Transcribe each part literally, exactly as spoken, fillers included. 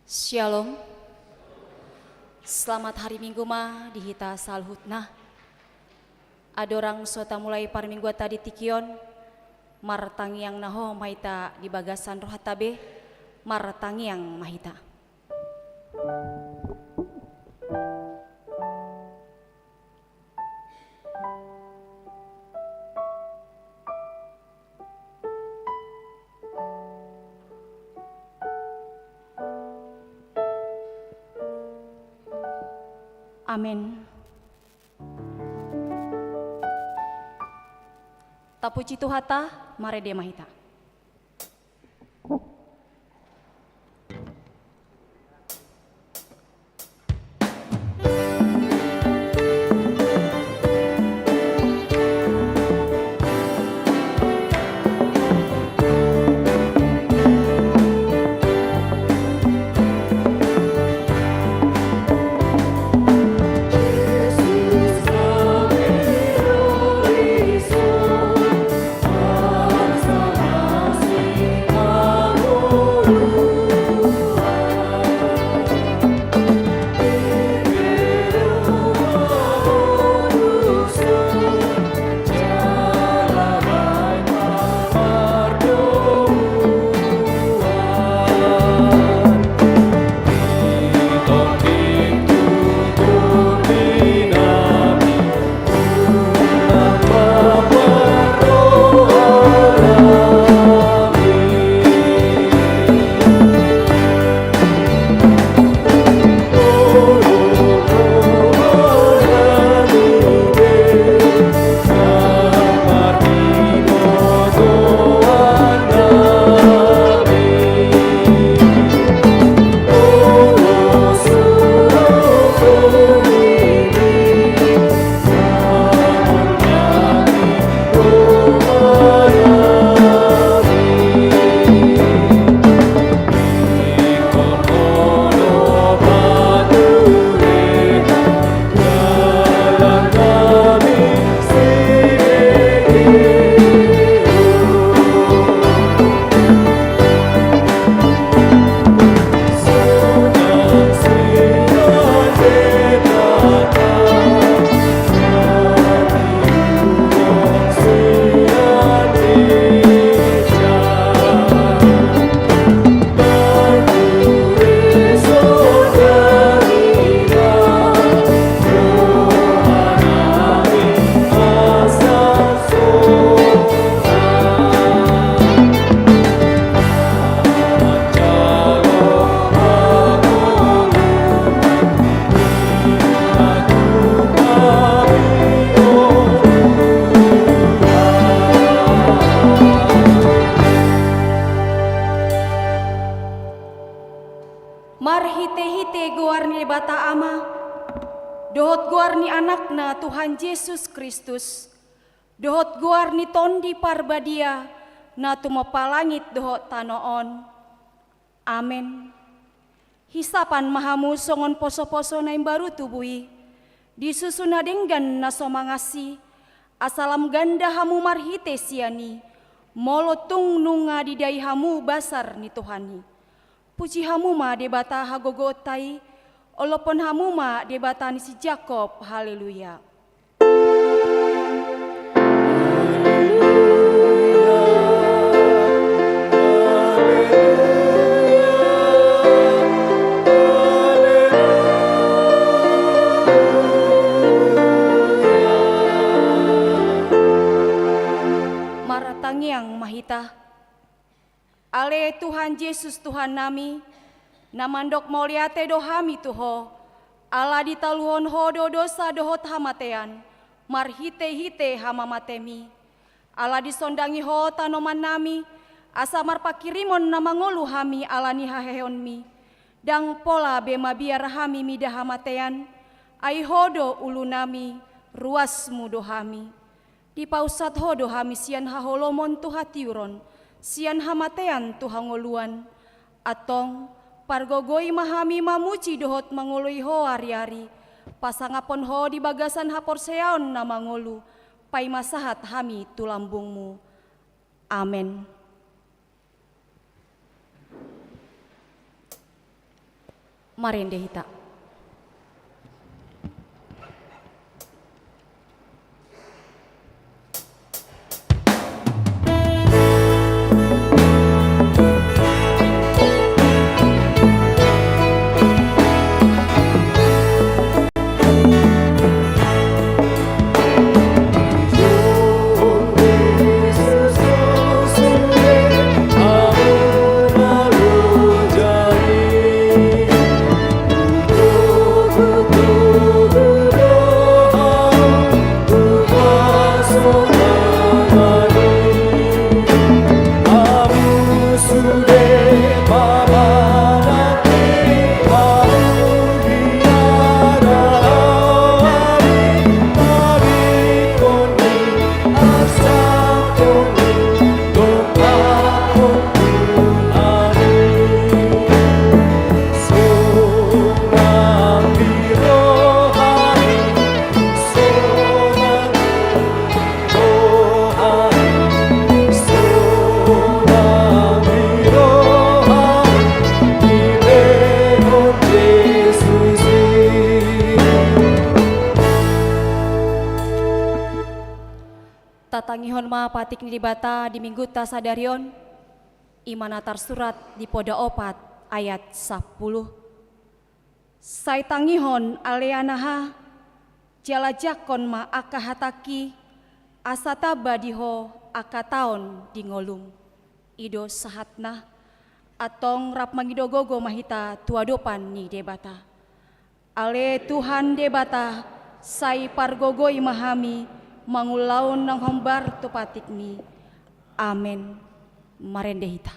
Shalom. Selamat hari Minggu ma di hita saluhutna. Andorang so tamulai parmingguanta di tingki on, martangiang na hohom ma hita di bagasan rohanta be, martangiang ma hita. Amen. Tapuji Tuhanta, marende ma hita. Marhitehite goar ni Debata Ama, dohot goar ni Anakna Tuhan Jesus Kristus, dohot goar ni Tondi Parbadia, na tumompa langit dohot tano on. Amen. Hisapan ma hamu songon posoposo na imbaru tubu i, di susu na denggan na so mangansi, asa lam ganda hamu marhite sian i, molo tung nunga didai hamu basar ni Tuhan i. Puji hamu ma Debata hagogoonta i, olophon hamu ma Debata ni si Jakob. Haleluya. Martangiang ma hita. Ale Tuhan Jesus Tuhannami, na mandok mauliate do hami tu Ho, ala ditaluhon Ho do dosa dohot hamatean, marhitehite hamamateMi. Ala disondangi Ho tanomannami, asa marpanghirimon na mangolu hami ala ni haheheonMi. Ndang pola be mabiar hami mida hamatean, ai Ho do ulunami, ruasMu do hami. Dipausat Ho do hami sian haholomon tu hatiuron, sian hamatean tu hangoluan. Antong, pargogoi ma hami mamuji dohot mangoloi Ho ariari, pasangaphon Ho di bagasan haporseaon na mangolu, paima sahat hami tu lambungMu. Amen. Marende hita. Tatangihon ma patik ni Debata di Minggunta sadari on, i ma na tarsurat di Poda opat ayat sampulu. Sai tangihon ale anaha, jala jangkon ma angka hatangki, asa tamba di ho angka taon di ngolum. I do sahatna. Antong rap mangido gogo ma hita tu adopan ni Debata. Ale Tuhan Debata, sai pargogoi ma hami mangulahon naung hombar tu patikmi. Amen. Marende hita.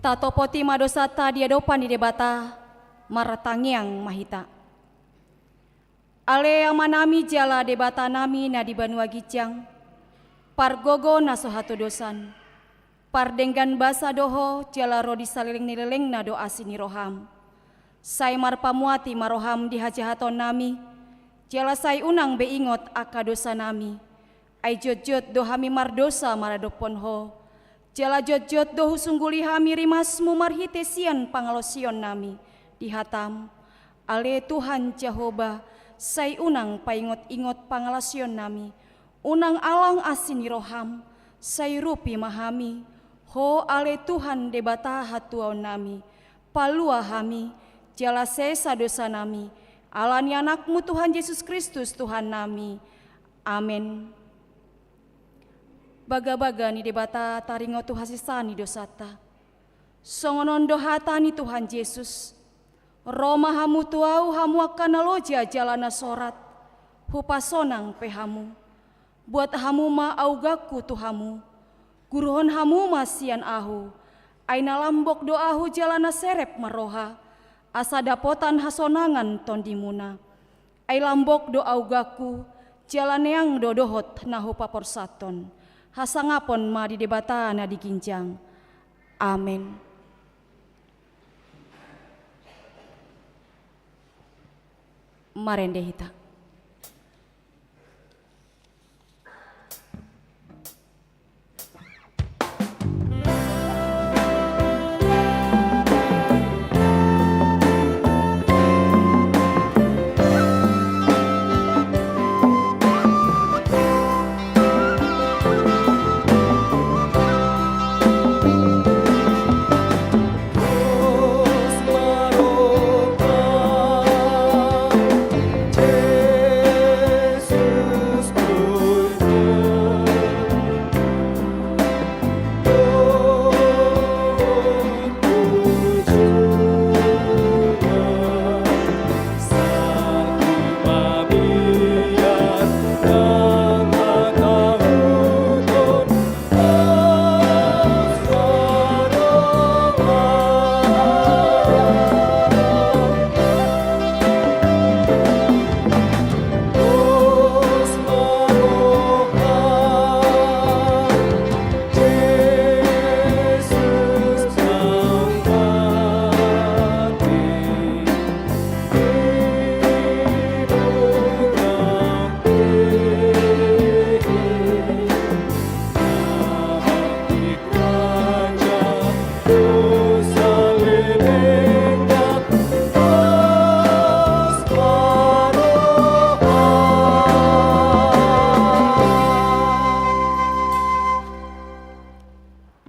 Tatopoti ma dosanta di adopan ni Debata, martangiang ma hita. Ale Amanami jala Debatanami na di banua ginjang, pargogo na so hatodosan, pardenggan basa do Ho jala ro di saleleng ni lelengna do asi ni roham. Sai marpamuati ma roham di hajahatonnami, Jala sai unang be ingot angka dosanami. Ai jotjot do hami mardosa maradophon Ho. Jala jotjot do husungguli hami rimasMu marhite sian pangalaosionnami di hataM. Ale Tuhan Jahowa, sai unang paingot-ingot pangalaosionnami. Unang alang asi ni rohaM, sai urupi ma hami. Ho ale Tuhan Debata hatuaonnami, palua hami, jala sesa dosanami, ala ni AnakMu Tuhan Jesus Kristus Tuhannami. Amen. Bagabaga ni Debata taringot tu hasesaan ni dosanta. Songon on do hata ni Tuhan Jesus: Ro ma hamu tu Ahu, hamu angka na loja jala na sorat, Hupasonang pe hamu. Buat hamu ma augangku tu hamu, guruhon hamu ma sian Ahu, ai na lambok do Ahu jala na serep ma roha, asa dapotan hasonangan tondimuna. Ai lambok do augangku, jala neang do dohot na hupaporsathon. Hasangapon ma di Debata na di ginjang. Amen. Marende hita.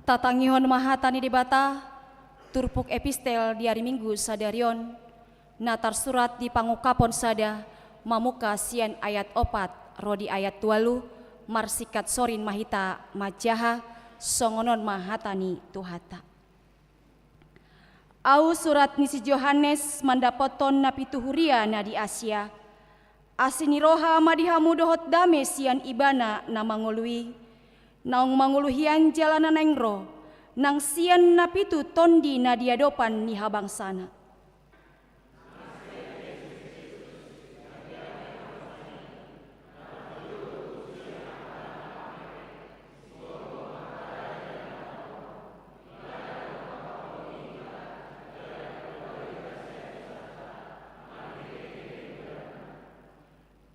Tatangihon ma hata ni Debata, turpuk epistel di ari Minggu sadari on, na tarsurat di Pangungkapon sada, mamungka sian ayat opat ro di ayat ualu. Marsingkat sorin ma hita manjaha. Songon on ma hata ni Tuhanta. Ahu, surat ni si Johannes, mandapothon na pitu huria na di Asia. Asi ni roha ma di hamu dohot dame sian Ibana na mangolu i. Naung mangolu hian jala na naeng ro, nang sian na pitu tondi na di adopan ni habangsana.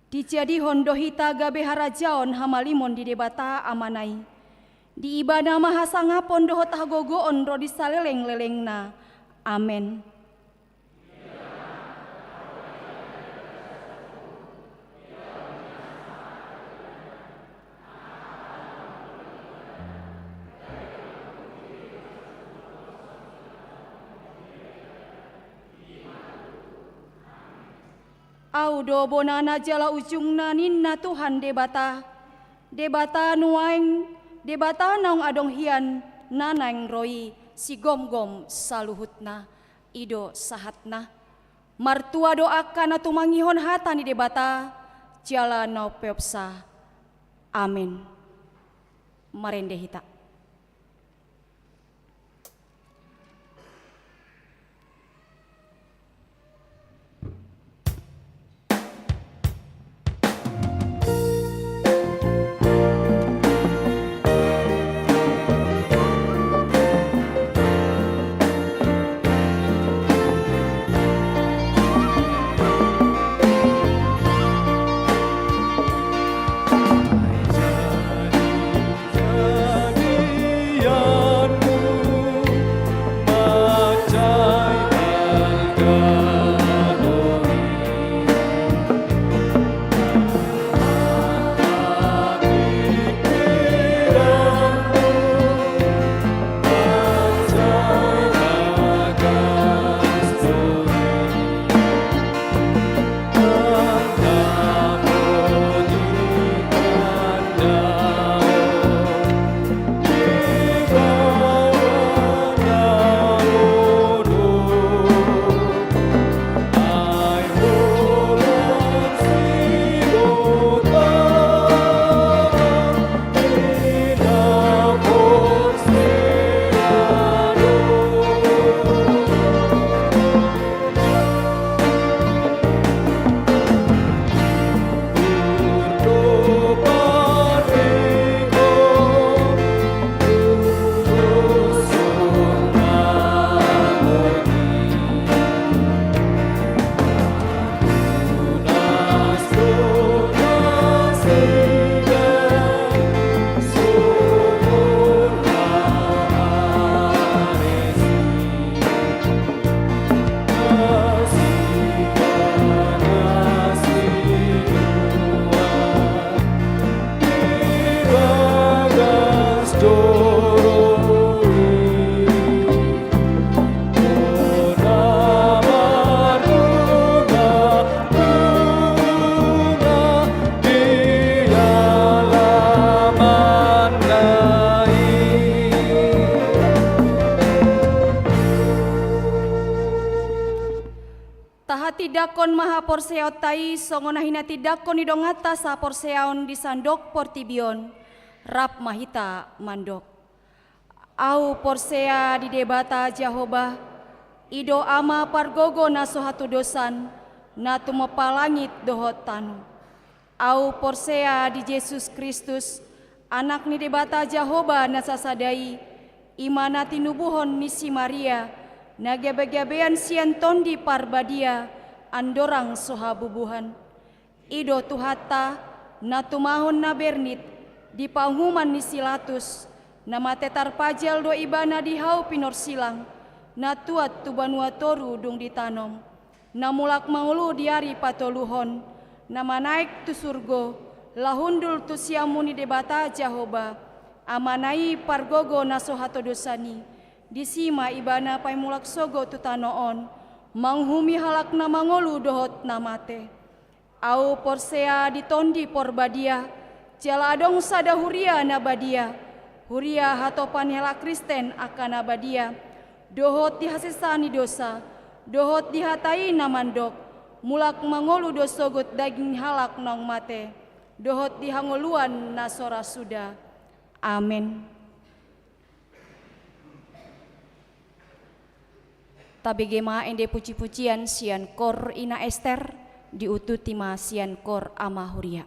Dijadihon do hita gabe harajaon hamalimon di Debata Amana i. Di Ibana ma hasangapon dohot hagogoon ro di salelenglelengna. Amen. Ahu do bonana jala ujungna, ninna Tuhan Debata, Debata nuaeng, Debata naung adong hian, na naeng ro i, sigomgom saluhutna. I do sahatna. Martua do angka na tumangihon hata ni Debata jala na umpeopsa. Amen. Marende hita. Tahatindangkon ma haporseaonta i songon na hinatindangkon ni donganta saporseaon di sandok portibi on. Rap ma hita mandok. Ahu porsea di Debata Jahowa, i do Ama pargogo na so hatodosan, na tumompa langit dohot tano. Ahu porsea di Jesus Kristus, Anak ni Debata Jahowa na sasada i, i ma na tinubuhon ni si Maria, na gabegabean sian Tondi Parbadia, andorang so habubuhan. I do Tuhanta, na tumahon na bernit, di panguhuman ni si Latus, na mate tarpajal do Ibana di hau pinorsilang, na tuat tu banua toru dung ditanom. Na mulak mangolu di ari patoluhon, na manaek tu surgo, laho hundul tu siamun ni Debata Jahowa, Amana i pargogo na so hatodosan i, disi ma Ibana paimulak sogot tu tano on, manguhumi halak na mangolu dohot na mate. Ahu porsea di Tondi Porbadia, jala adong sada huria na badia, huria hatopan ni halak Kristen angka na badia, dohot di hasesaan ni dosa, dohot di hata i na mandok, mulak mangolu do sogot daging ni halak naung mate, dohot di hangoluan na so ra suda. Amen. Tabege ma ende pujipujian sian Kor Ina Ester, diututi ma sian Kor Ama Huria.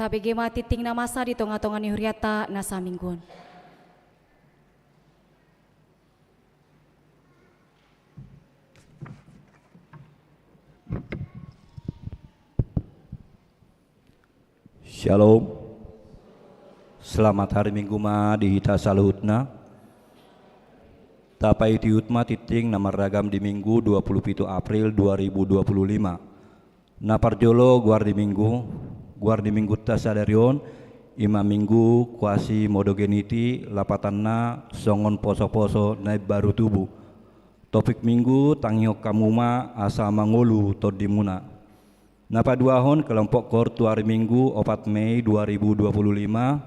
Tabege ma tingting na masa di tongatonga ni hurianta na saminggu on. Shalom. Selamat hari Minggu ma di hita saluhutna. Tapaihutihut ma tingting na marragam di Minggu dua puluh pitu April dua ribu dua puluh lima. Na parjolo, goar ni Minggu. Goar ni Minggunta sadari on i ma Minggu Quasimodogeniti, lapatanna songon posoposo na imbaru tubu. Topik Minggu: Tangihon hamu ma asa mangolu tondimuna. Na paduahon, kelompok koor tu ari Minggu opat Mei dua ribu dua puluh lima,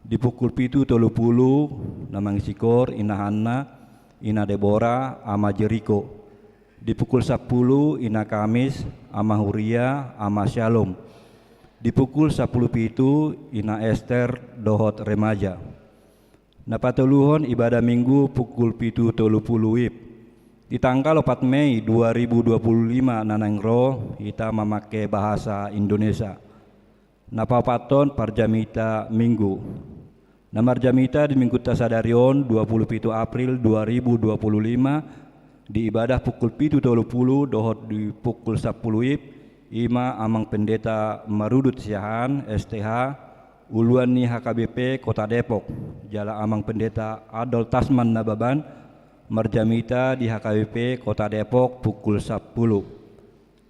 di pukul pitu tolu pulu na mangisi koor inahanna, Ina Debora, Ama Jeriko. Di pukul sampulu, Ina Kamis, Ama Huria, Ama Shalom. Di pukul sampulu pitu, Ina Ester dohot remaja. Na patoluhon, ibadah Minggu pukul pitu tolu pulu WIB. Di tanggal opat Mei dua ribu dua puluh lima na naeng ro, hita mamangke bahasa Indonesia. Na paopathon, parjamita Minggu. Na marjamita di Minggunta sadari on dua pulu pitu April dua ribu dua puluh lima, di ibadah pukul pitu tolu pulu dohot di pukul sampulu WIB, i ma Amang Pendeta Marudut Siahaan, S T H, uluan ni H K B P Kota Depok, jala Amang Pendeta Adol Tasman Nababan, marjamita di H K B P Kota Depok pukul sampulu.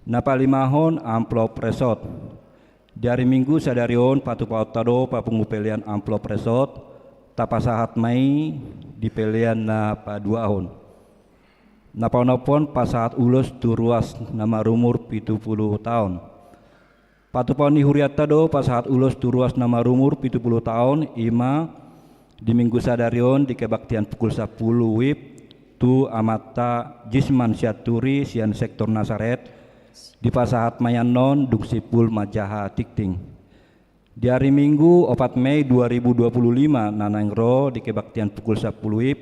Na palimahon, amplop resort. Di ari Minggu sadari on patupahonta do papungu pelean amplop resort, tapasahat ma i di pelean na paduahon. Na paonomhon, pasahat ulos tu ruas na marumur pitu pulu taon. Patupahon ni hurianta do pasahat ulos tu ruas na marumur pitu pulu taon, i ma di Minggu sadari on di kebaktian pukul sampulu WIB tu amanta Jisman Sianturi sian sektor Nasaret, dipasahat ma i annon dung simpul manjaha tingting. Di ari Minggu opat Mei dua ribu dua puluh lima na naeng ro di kebaktian pukul sampulu WIB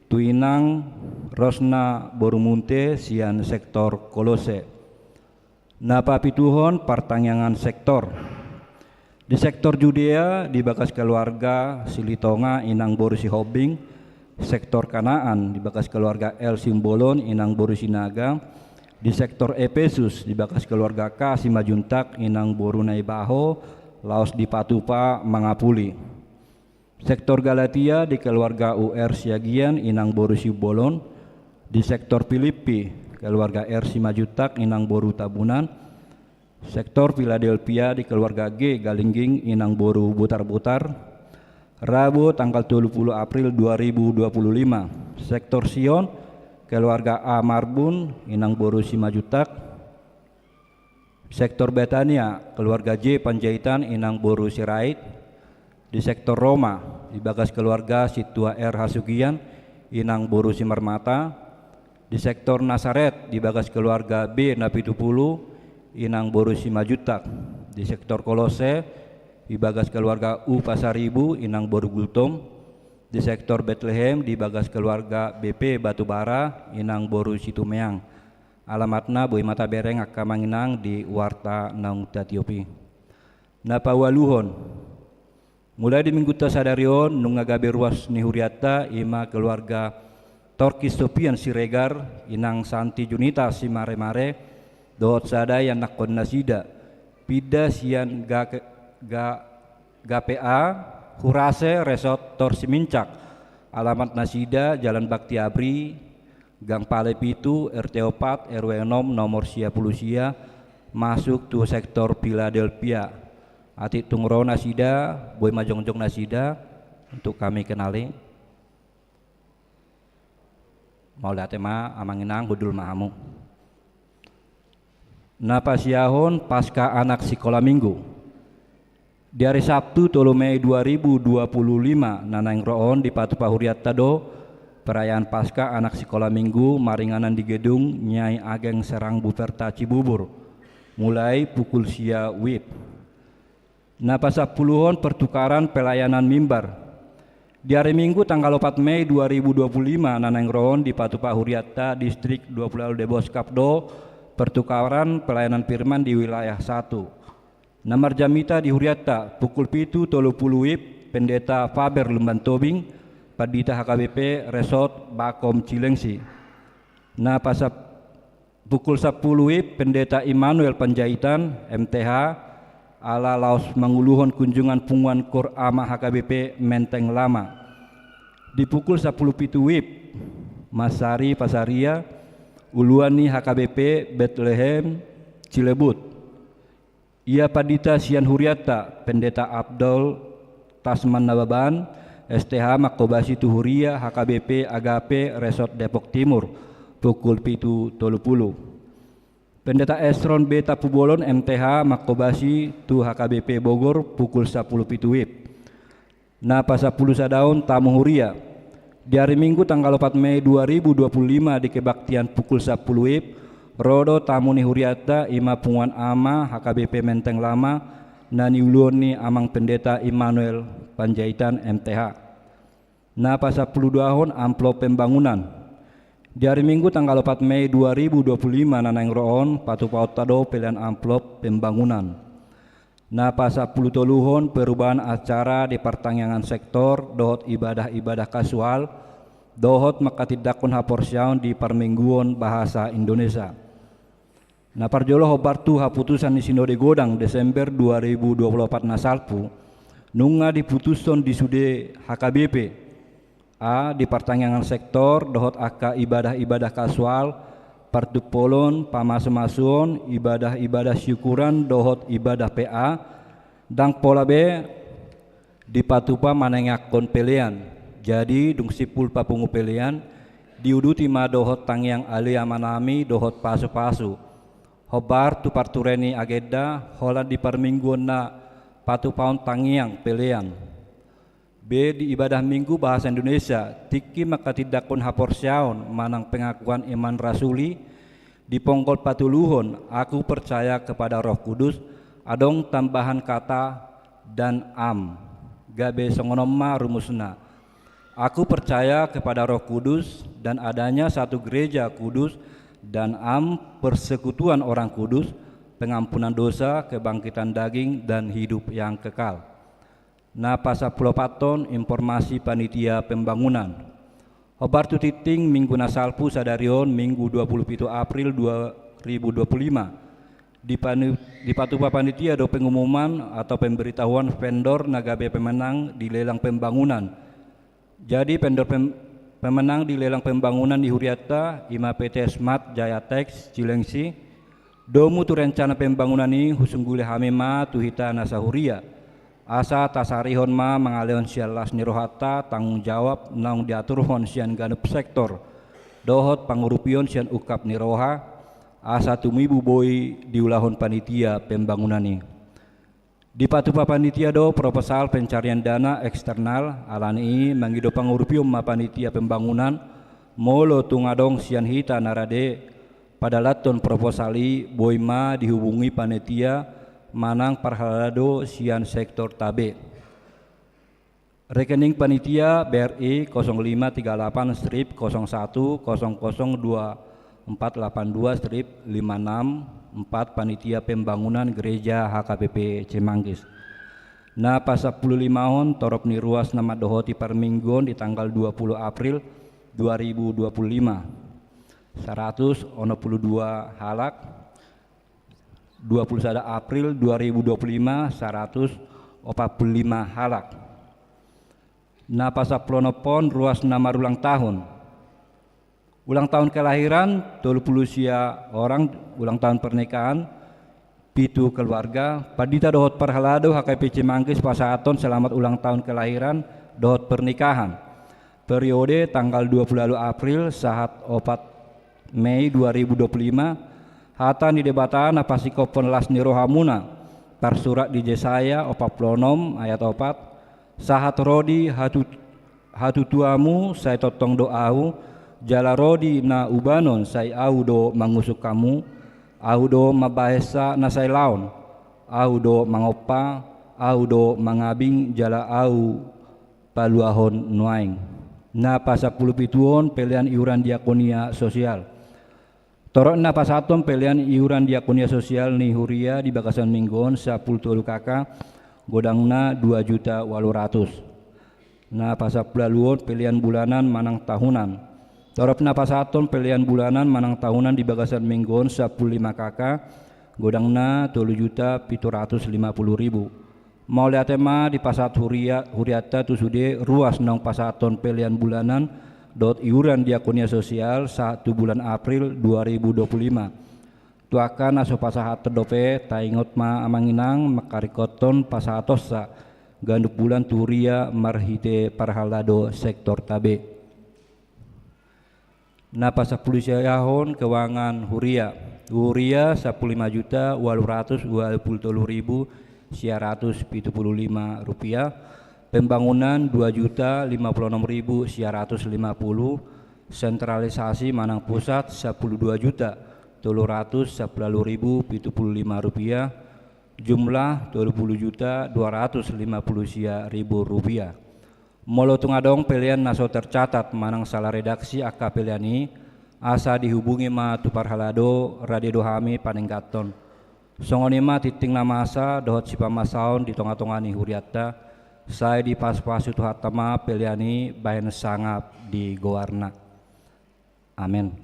tu inang Rosna boru Munte sian sektor Kolose. Na papituhon, partangiangan sektor. Di sektor Judea, di bagas keluarga Silitonga inang boru Sihombing, sektor Kanaan, di bagas keluarga L Simbolon inang boru Sinaga, di sektor Epesus, di bagas keluarga K Simajuntak inang boru Naibaho, laos dipatupa mangapuli. Sektor Galatia, di keluarga U R Siagian inang boru Simbolon, di sektor Pilippi, keluarga R Simajuntak inang boru Tabunan, sektor Piladelpia, di keluarga G Galingging inang boru Butarbutar, Rabu tanggal tolu pulu April dua ribu dua puluh lima, sektor Sion, keluarga A Marbun inang boru Simajuntak, sektor Betania, keluarga J Panjaitan inang boru Sirait, di sektor Roma, di bagas keluarga Sintua R Hasugian inang boru Simarmata, di sektor Nasaret, di bagas keluarga B Napitupulu inang boru Simajuntak, di sektor Kolose, di bagas keluarga U Pasaribu inang boru Gultom, di sektor Betlehem, di bagas keluarga B P Batubara inang boru Situmeang. Alamatna boi ma tabereng angka amang inang di warta naung tatiop i. Na paualuhon. Mulai di Minggunta sadari on nunga gabe ruas ni hurianta, i ma keluarga Torkis Sopian Siregar, inang Santi Junita Simaremare, dohot sada ianakhon nasida, pinda sian Ga-, Ga-, G P A Hurase Resort Tor Simincak. Alamat nasida Jalan Bakti Abri, Gang Pale pitu, R T opat, R W onom, nomor sia pulu sia, masuk tu sektor Piladelpia. Atik tung ro nasida, boi ma jongjong nasida untuk kami kenali. Mauliate ma amang inang, hundul ma hamu. Na pasiahon, Paskah Anak Sikola Minggu. Di ari Sabtu tolu Mei dua ribu dua puluh lima na naeng ro on dipatupa hurianta do perayaan Paskah Anak Sikola Minggu maringanan di gedung Nyai Ageng Serang Buperta Cibubur, mulai pukul sia WIB. Na pasampuluhon, pertukaran pelayanan mimbar. Di ari Minggu tanggal opat Mei dua ribu dua puluh lima na naeng ro on dipatupa hurianta Distrik dua puluh Alde Boskap do pertukaran pelayanan firman di wilayah satu. Na marjamita di hurianta pukul pitu tolu pulu WIB Pendeta Faber Lumban Tobing, Pandita H K B P Resort Bakom Cilengsi. Na pasap-, pukul sampulu WIB Pendeta Immanuel Panjaitan, M T H, ala laos manguluhon kunjungan punguan Kur Ama H K B P Menteng Lama. Di pukul sampulu pitu WIB, Masari Pasaria, uluan ni H K B P Betlehem Cilebut. Ia pandita sian hurianta, Pendeta Abdol Tasman Nababan, S T H, manghobasi tu huria H K B P Agape Resort Depok Timur, pukul pitu tolu pulu. Pendeta Esron B Tampubolon, M T H, manghobasi tu H K B P Bogor, pukul sampulu pitu WIB. Na pasampulu sadaon tamu huria. Di ari Minggu tanggal opat Mei dua ribu dua puluh lima di kebaktian pukul sampulu WIB, ro do tamu ni hurianta, i ma punguan ama H K B P Menteng Lama, na niuluhon ni Amang Pendeta Immanuel Panjaitan, M T H. Na pasampulu duahon amplop pembangunan. Di ari Minggu tanggal opat Mei dua ribu dua puluh lima na naeng ro on, patupaonta do pelean amplop pembangunan. Na pasampulu toluhon perubahan acara di partangiangan sektor dohot ibadah-ibadah kasual, dohot manghatindanghon haporseaon di parmingguon bahasa Indonesia. Na parjolo hombar tu haputusan ni Sinode Godang Desember dua ribu dua puluh opat na salpu, nunga diputushon di sude H K B P, A, di partangiangan sektor dohot angka ibadah-ibadah kasual, partumpolon, pamasumasuon, ibadah-ibadah syukuran dohot ibadah P A, ndang pola be dipatupa manangiangkon pelean. Jadi, dung simpul papungu pelean, diuduti ma dohot tangiang ale amanami dohot pasupasu. Hombar tu parture ni agenda, holan di parmingguon na patupaon tangiang pelean. B, di ibadah Minggu bahasa Indonesia, tingki manghatindanghon haporseaon manang pengakuan iman rasuli, di ponggol patoluhon, Aku percaya kepada Roh Kudus, adong tambahan kata dan am. Gabe songon on ma rumusna. Aku percaya kepada Roh Kudus dan adanya satu gereja kudus dan am persekutuan orang kudus, pengampunan dosa, kebangkitan daging, dan hidup yang kekal. Na pasampulu opathon informasi panitia pembangunan. Hombar tu tingting Minggu na salpu sadari on, Minggu dua puluh pitu April dua ribu dua puluh lima. Dipani-, dipatupa panitia do pengumuman atau pemberitahuan vendor na gabe pemenang di lelang pembangunan. Jadi, vendor pem-, pemenang di lelang pembangunan di hurianta, i ma P T Smart Jaya Tex Cilengsi, domu tu rencana pembangunan i husungguli hami ma tu hita na sahuria. Asa tasarihon ma mangalehon sian las ni rohanta tanggung jawab naung diaturhon sian ganup sektor, dohot pangurupion sian ungkap ni roha, asa tumibu boi diulahon panitia pembangunan i. Dipatupa panitia do proposal pencarian dana eksternal, ala ni i mangido pangurupion ma panitia pembangunan, molo tung adong sian hita na rade padalanhon proposal i, boi ma dihubungi panitia manang parhalado sian sektorta be. Rekening panitia B R I kosong lima tiga delapan strip kosong satu kosong kosong dua empat delapan dua strip lima enam empat, panitia pembangunan gereja H K B P Cimanggis. Na pasampulu limahon torop ni ruas na mandohoti parmingguon di tanggal dua puluh April dua ribu dua puluh lima. Saratus onom pulu dua halak, dua puluh sada April dua ribu dua puluh lima, saratus opat pulu lima halak. Na pasampulu onophon ruas na marulang tahun. Ulang tahun kelahiran, tolu pulu sia orang, ulang tahun pernikahan, pitu keluarga, pandita dohot parhalado H K B P Cimanggis pasahathon selamat ulang tahun kelahiran dohot pernikahan. Periode tanggal dua puluh walu April sahat opat Mei dua ribu dua puluh lima, hata ni Debata na pasingkophon las ni rohamuna, tarsurat di Jesaya opat pulu onom ayat opat, sahat ro di hatu-, hatutuamu sai tongtong do Ahu, jala ro di na ubanon sai Ahu do mangusung hamu, Ahu do mambahensa na sai laon, Ahu do mangompa, Ahu do mangabing jala Ahu paluahon nuaeng. Na pasampulu pituhon pelean iuran diakonia sosial. Torop na pasahathon pelean iuran diakonia sosial ni huria di bagasan minggu on sampulu tolu K K, godangna dua juta ualu ratus. Na pasampuluualuhon pelean bulanan manang tahunan. Torop na pasahathon pelean bulanan manang tahunan di bagasan minggu on sampulu lima K K, godangna tolu juta pitu ratus lima puluh ribu. Mauliate ma dipasahat huria, hurianta tu sude ruas naung pasahathon pelean bulanan dohot iuran diakonia sosial sahat tu bulan April dua ribu dua puluh lima. Tu angka na so pasahathon dope, taingot ma amang inang mangkaringkothon pasahatonsa ganup bulan tu huria marhite parhalado sektorta be. Na pasampulusiahon keuangan huria. Huria sampulu lima juta ualu ratus ualu pulu tolu ribu sia ratus pitu pulu lima rupiah. Pembangunan dua juta lima pulu onom ribu sia ratus lima pulu. Sentralisasi manang pusat sampulu dua juta tolu ratus sampulu ualu ribu pitu pulu lima rupiah. Jumlah tolu pulu juta dua ratus lima pulu sia ribu rupiah. Molo tung adong pelean na so tercatat manang salah redaksi angka pelean i, asa dihubungi ma tu parhalado, rade do hami paningkathon. Songon i ma tintin na masa dohot sipamasaon di tongatonga ni hurianta, sai dipasupasu Tuhanta ma pelean i bahen sangap di goarna. Amen.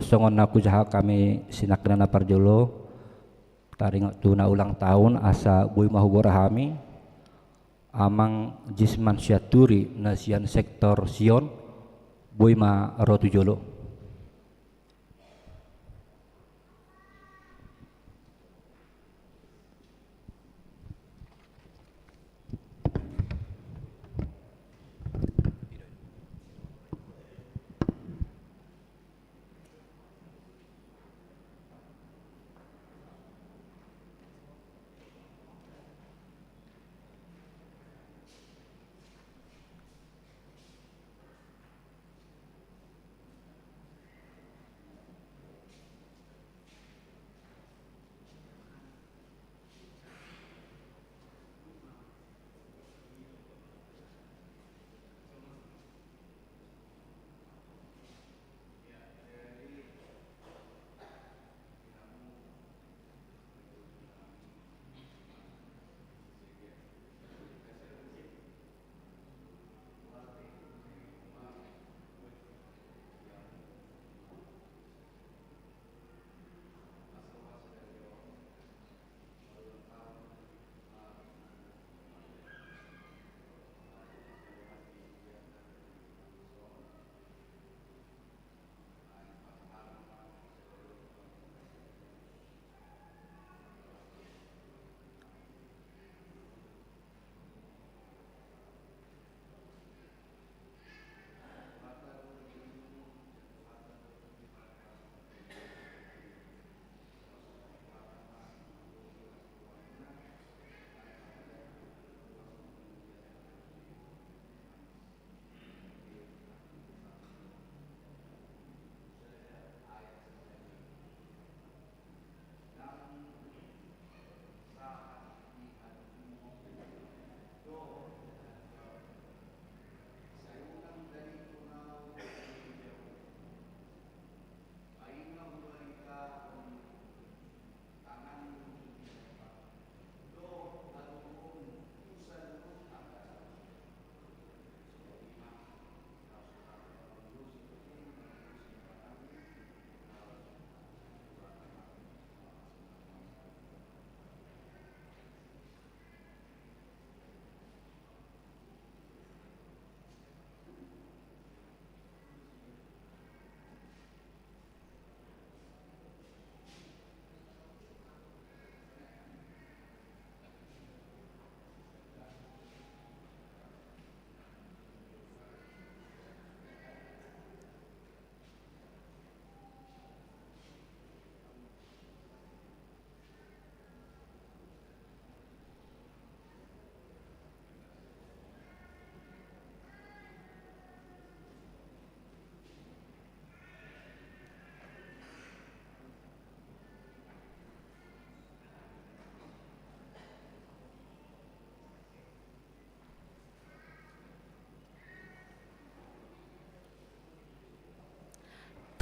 Songon na hujaha hami sinangkanan na parjolo, taringot tu na ulang tahun, asa boi ma hugora hami amang Jisman Sianturi na sian sektor Sion, boi ma ro tu jolo.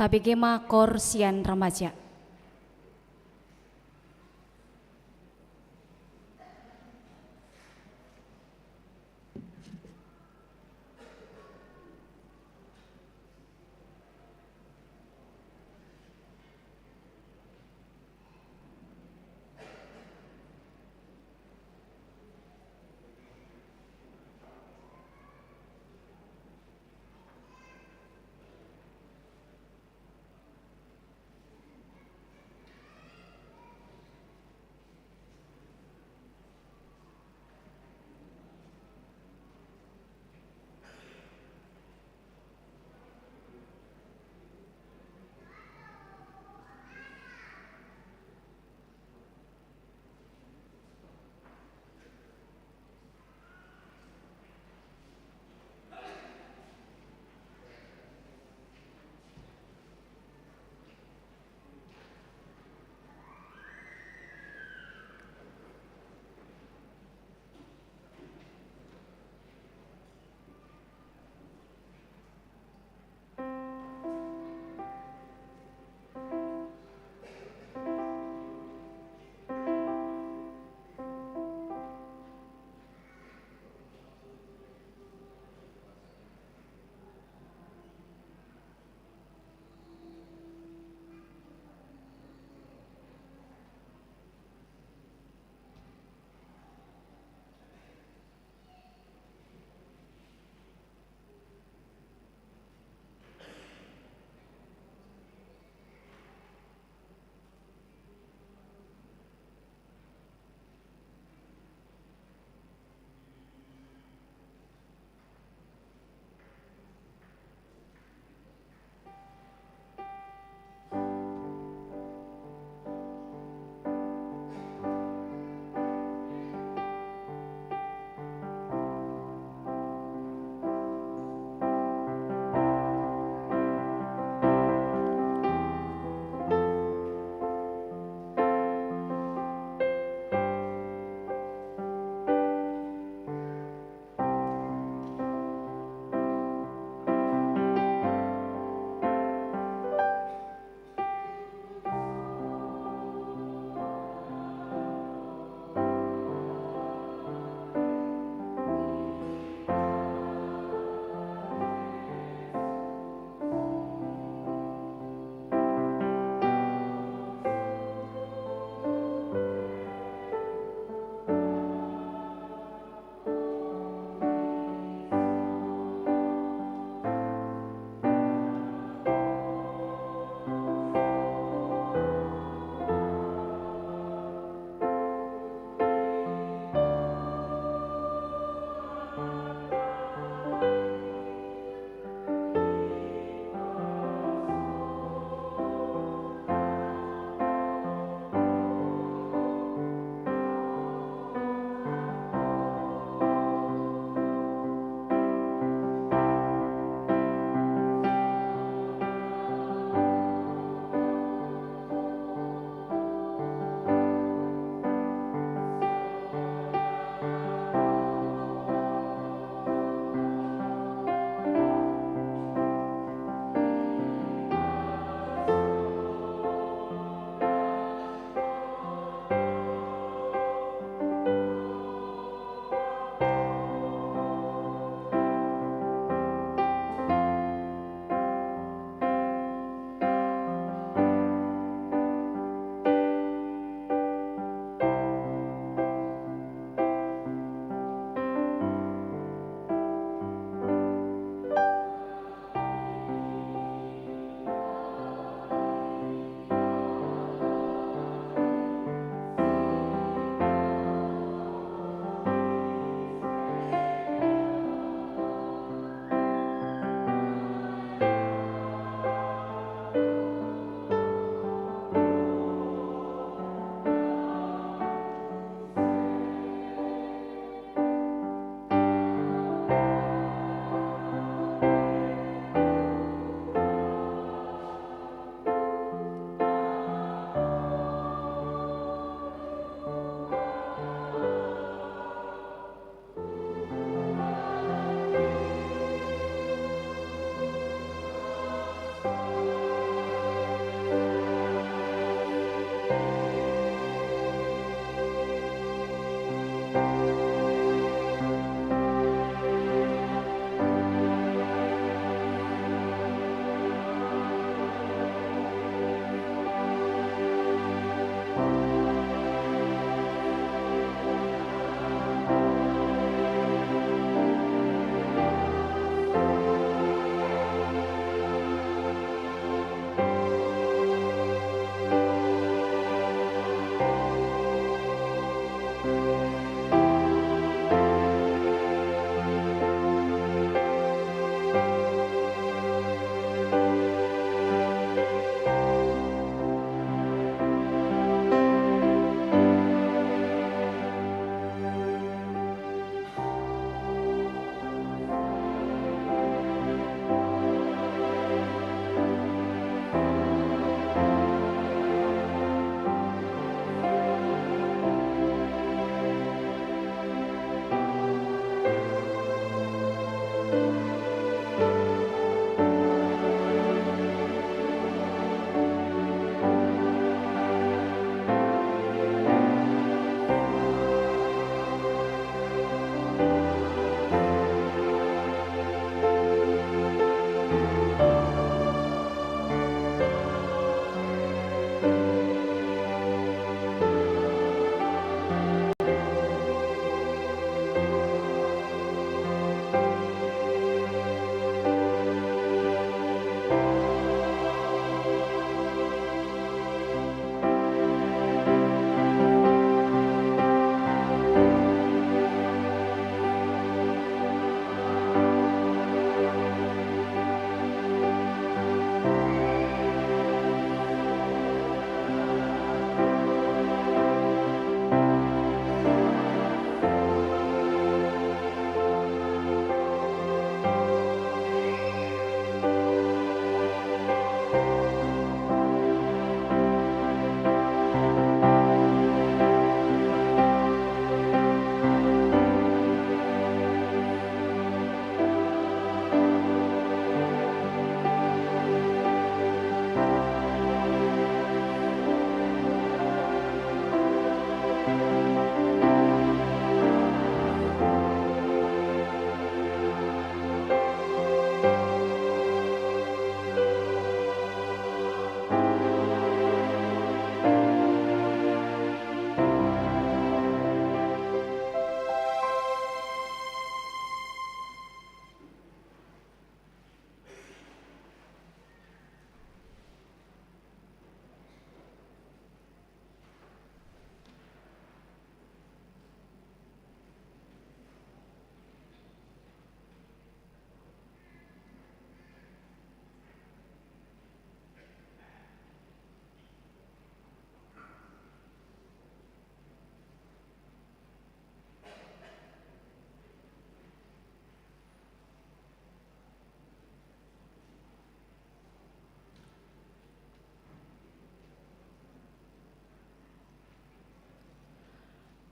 Tabege ma kor sian remaja.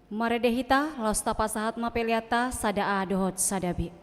Marende hita, laos tapasahat ma peleanta sada A dohot sada B.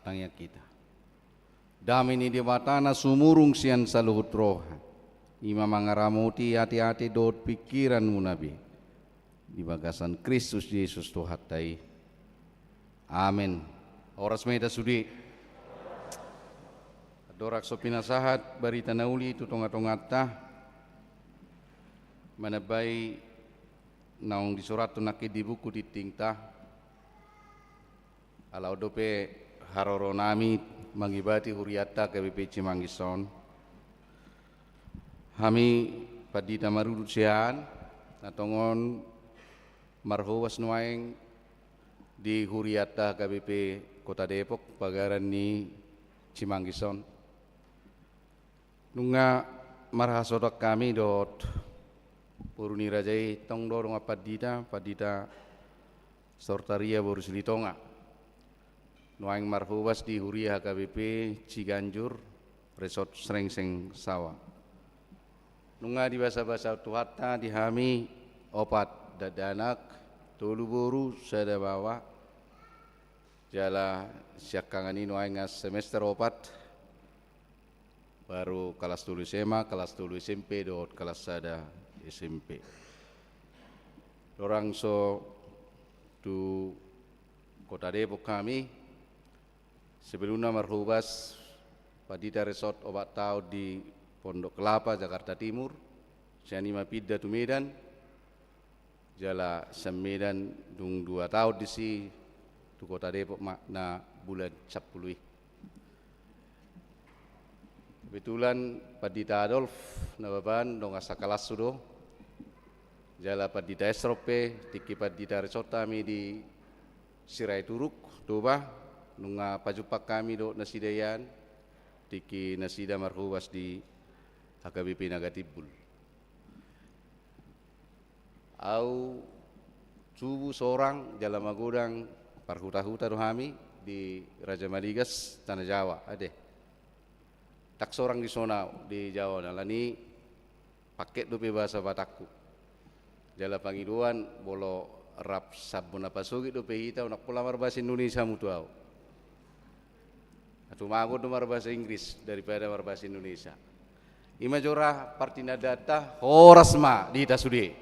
Tangiang hita. Dame ni Debata na sumurung sian saluhut roha, i ma mangaramoti ateate dohot pingkiranmuna be di bagasan Kristus Jesus Tuhanta i. Amen. Horas ma hita sude. Andorang so pinasahat barita na uli tu tongatonganta, manambai naung disurathon nangkin di buku tingtingta, ala on dope haroronami mangibati hurianta H K B P Cimanggis on. Hami pandita marudut sian, na tongon marhobas nuaeng di hurianta H K B P Kota Depok, pagaran ni Cimanggis on. Nunga marhasohotan hami dohot boru ni raja i, tong do dongan pandita, Pandita Sortaria boru Silitonga, nuaeng marhobas di huria H K B P Ciganjur, Resort Srengseng Sawa. Nunga dibasabasahon Tuhanta di hami opat dakdanak, tolu boru, sada baoa, jala siangkangan i nuaeng semester opat, baru kelas tolu S M A, kelas tolu S M P dohot kelas sada S M P. Andorang so tu Kota Depok hami, sebelumna marhobas Pandita Resort opat taon di Pondok Kelapa, Jakarta Timur, sian i ma pinda tu Medan, jala sian Medan dung dua taon disi, tu Kota Depok ma na bulan sampulu i. Kebetulan Pandita Adolf Nababan dongan sakalashu do, jala Pandita Esrop pe, tingki Pandita Resort hami di Sirait Uruk, Toba, nunga pajumpang hami dohot nasida ian, tingki nasida marhobas di H K B P Naga Timbul. Au tubu sorang jala magodang, parhutahuta do hami di Raja Maligas, Tanah Jawa, ate. Ndang sorang dison au di Jawa on, alani pangket dope bahasa Batakku. Jala pangidoan, molo rap sambon na pasogit dope hita, unang pola marbahasa Indonesia hamu tu au. Atumagon do marbahasa Inggris daripada marbahasa Indonesia. I ma jora partinandanta, horas ma di hita sude.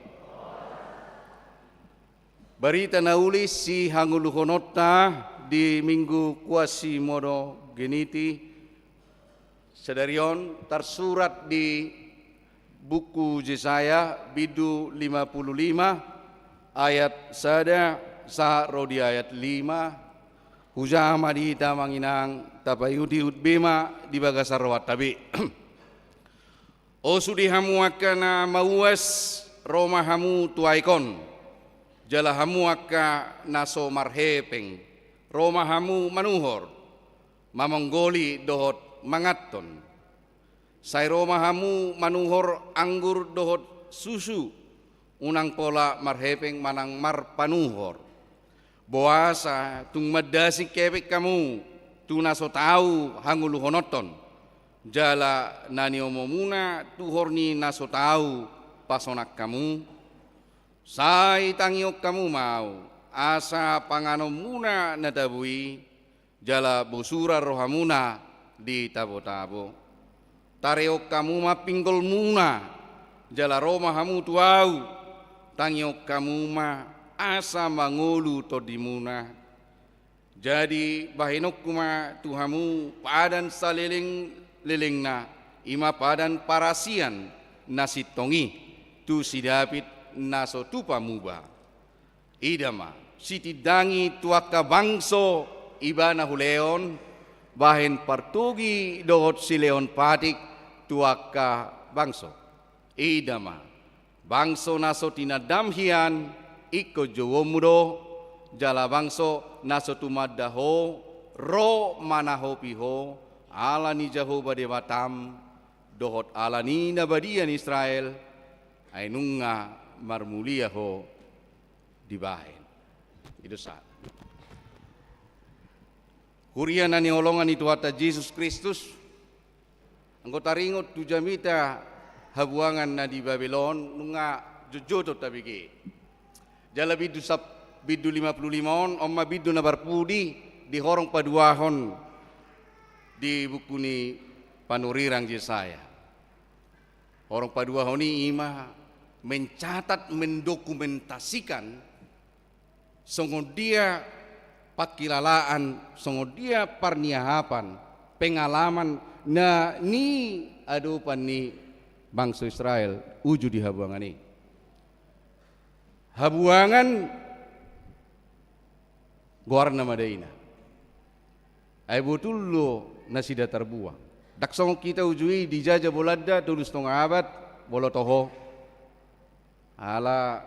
Barita na uli sihangoluhononta di Minggu Quasimodogeniti sadari on tarsurat di buku Jesaya, bindu lima pulu lima, ayat sada sahat ro di ayat lima. Hujaha ma di hita, amang inang, tapaihutihut be ma di bagasan rohanta be. O sude hamu angka na mauas, ro ma hamu tu aek on, jala hamu angka na so marhepeng, ro ma hamu manuhor, mamonggoli dohot manganhon. Sai ro ma hamu manuhor anggur dohot susu, unang pola marhepeng manang marpanuhor. Boasa tung mandasing hepeng hamu tu na so tau hangoluhononhon, jala na niomomuna tuhor ni na so tau pasonang hamu? Sai tangihon hamu ma au, asa panganonmuna na tabo i, jala bosuran rohamuna di tabotabo. Tarehon hamu ma pinggolmuna, jala ro ma hamu tu au, tangihon hamu ma asa mangolu tondimuna. Jadi bahenonku ma tu hamu padan salelenglelengna, i ma padan parasian na sintong i, tu si David na so tupa muba. Ida ma, sitindangi tu angka bangso ibana hulehon, bahen partogi dohot silehon patik tu angka bangso. Ida ma, bangso na so tinandam hian ingkon jouonmu do, jala bangso na so tumanda ho ro manahopi ho, ala ni Jahowa Debatam, dohot ala ni na badia ni Israel, ai nunga marmulia ho dibahen. I do sahat. Huria na niholongan ni Tuhanta Jesus Kristus, anggo taringot tu jamita habuangan na di Babel on, nunga jotjot do tabege. Jala bindu sap-, bindu lima pulu lima on, on ma bindu na parpudi di horong paduahon Di buku ni panurirang Jesaya, horong paduahon i ima mencatat, mendokumentasikan songon dia pangkilalaan, songon dia parniahapan, pengalaman na niadopan ni bangso Israel uju di habuangan i. Habuangan goarna ma da ina. Ai botul do nasida tarbuang. Ndang songon hita uju i dijajah Bolanda tolu stonga abad, molo toho. Ala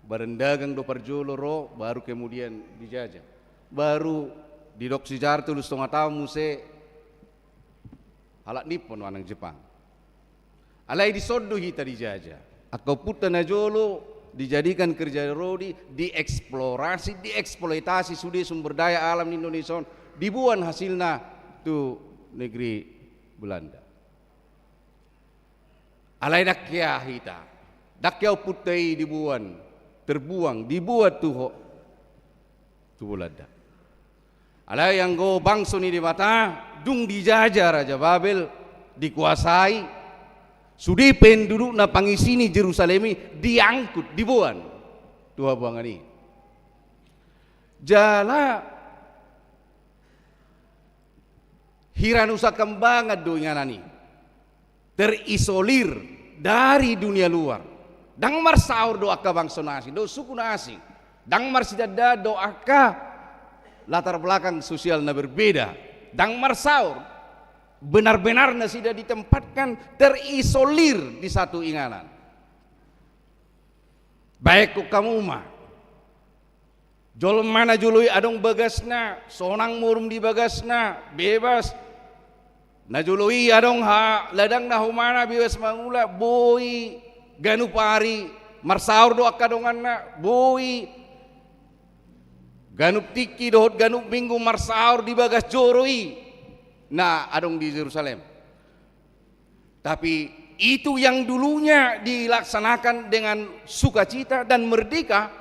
badan dagang do parjolo ro, baru kemudian dijajah. Baru didok sejarah tolu stonga taon muse halak Nippon manang Jepang. Alai dison do hita dijajah. Angka ompunta najolo dijadikan kerja rodi, dieksplorasi, dieksploitasi sude sumber daya alam ni Indonesia on, diboan hasilna tu negeri Belanda. Alai ndang hea hita, ndang hea ompunta i diboan, terbuang, diboan tu ho-, tu Bolanda. Alai anggo bangso ni Debata, dung dijajah Raja Babel, dikuasai, sude pendudukna, pangisi ni Jerusalem i diangkut, diboan tu habuangan i. Jala hira Nusa Kambangan do inganan i. Terisolir dari dunia luar. Ndang marsaor dohot angka bangso na asing, dohot suku na asing. Ndang marsitandaan dohot angka latar belakang sosial na berbeda. Ndang marsaor. Benar-benar nasida ditempatkan terisolir di satu inganan. Baen hamu ma. Jolma najolo i adong bagasna, sonang modom di bagasna, bebas. Najolo i adong ha-, ladang na humana, bebas mangula, boi ganup ari marsaor do angka donganna, boi ganup tingki dohot ganup minggu marsaor di bagas joro i na adong di Jerusalem. Tapi itu yang dulunya dilaksanakan dengan sukacita dan merdeka,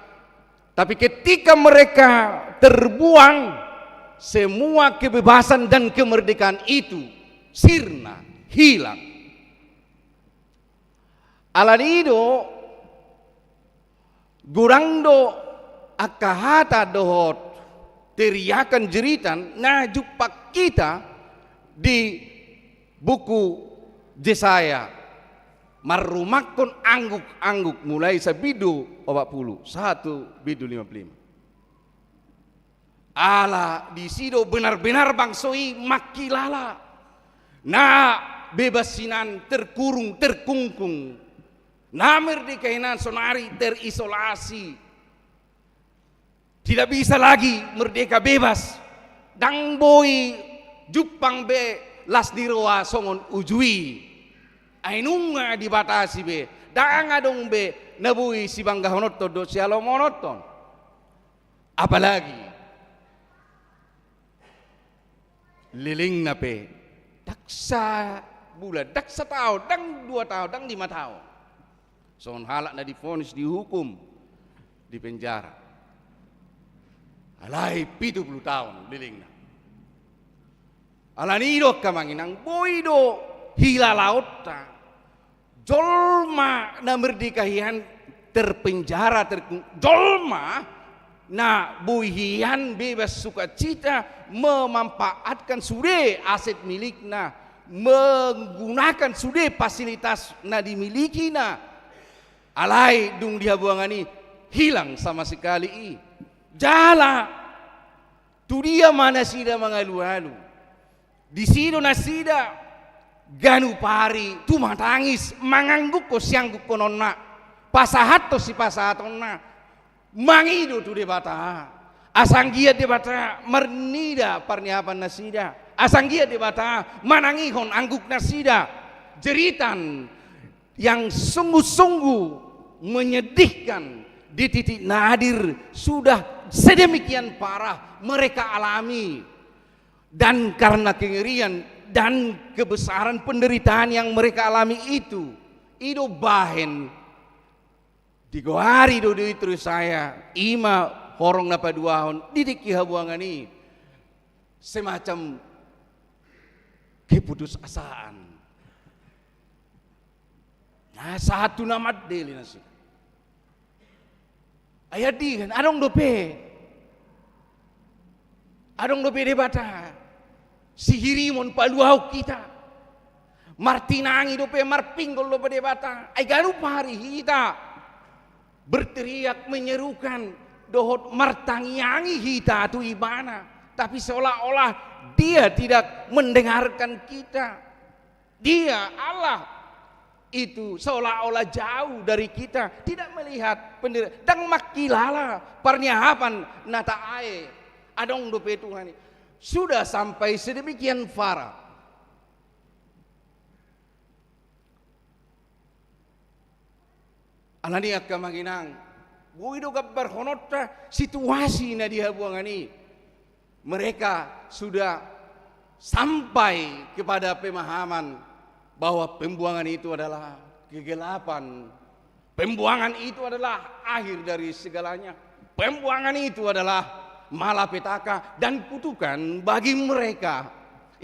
tapi ketika mereka terbuang, semua kebebasan dan kemerdekaan itu sirna, hilang. Alani i do, godang do angka hata dohot teriakan jeritan na jumpang hita di buku Jesaya, marrumangkon angguk-angguk, mulai sian bindu opat pulu sahat tu bindu lima pulu lima. Ala disi do benar-benar bangso i mangkilala. Na bebas hinan terkurung, terkungkung. Na merdeka hinan sonari terisolasi. Tidak bisa lagi merdeka, bebas. Ndang boi jumpang be las ni roha songon uju i. Ai nunga dibatasi be. Ndang adong be na boi sibanggahononton dohot sihalomohononton. Apalagi lelengna pe ndang sabulan, ndang sataon, ndang dua taon, ndang lima taon. Songon halak na divonis, dihukum, dipenjara. Alai pitu pulu taon lelengna. Alani i do angka amang inang, boi do hilalaonta. Jolma na merdeka hian terpenjara, terku-, jolma na boi hian bebas sukacita memanfaatkan sude aset milikna, menggunakan sude fasilitas na dimilikina. Alai dung di habuangan i hilang sama sekali i. Jala tu dia ma nasida mangalualu? Disi do nasida ganup ari tumatangis, manganggukhon sianggukkononna, pasahathon sipasahatonna, mangido tu Debata. Asa anggiat Debata marnida parniapan nasida, asa anggiat Debata manangihon angguk nasida. Jeritan yang sungguh-sungguh menyedihkan di titik nadir sudah sedemikian parah mereka alami. Dan karena kengerian dan kebesaran penderitaan yang mereka alami itu, i do bahen digoari do di Jesaya, ima horong na paduahon di tingki habuangan i, semacam keputusasaan. Na sahat tu na mandele nasida. Ai andigan, adong dope. Adong dope Debata sihirimon paluahon hita. Martinangi dope, marpinggol dope Debata. Ai ganup ari hita berteriak, menyerukan, dohot martangiangi hita tu Ibana, tapi seolah-olah Dia tidak mendengarkan kita. Dia, Allah itu seolah-olah jauh dari kita, tidak melihat penderitaan, ndang mangkilala parniahapan na taae. Adong dope Tuhan i. Sudah sampai sedemikian parah. Alani i, angka amang inang, boi do gambarhononta situasi na di habuangan i. Mereka sudah sampai kepada pemahaman bahwa pembuangan itu adalah kegelapan. Pembuangan itu adalah akhir dari segalanya. Pembuangan itu adalah malapetaka dan kutukan bagi mereka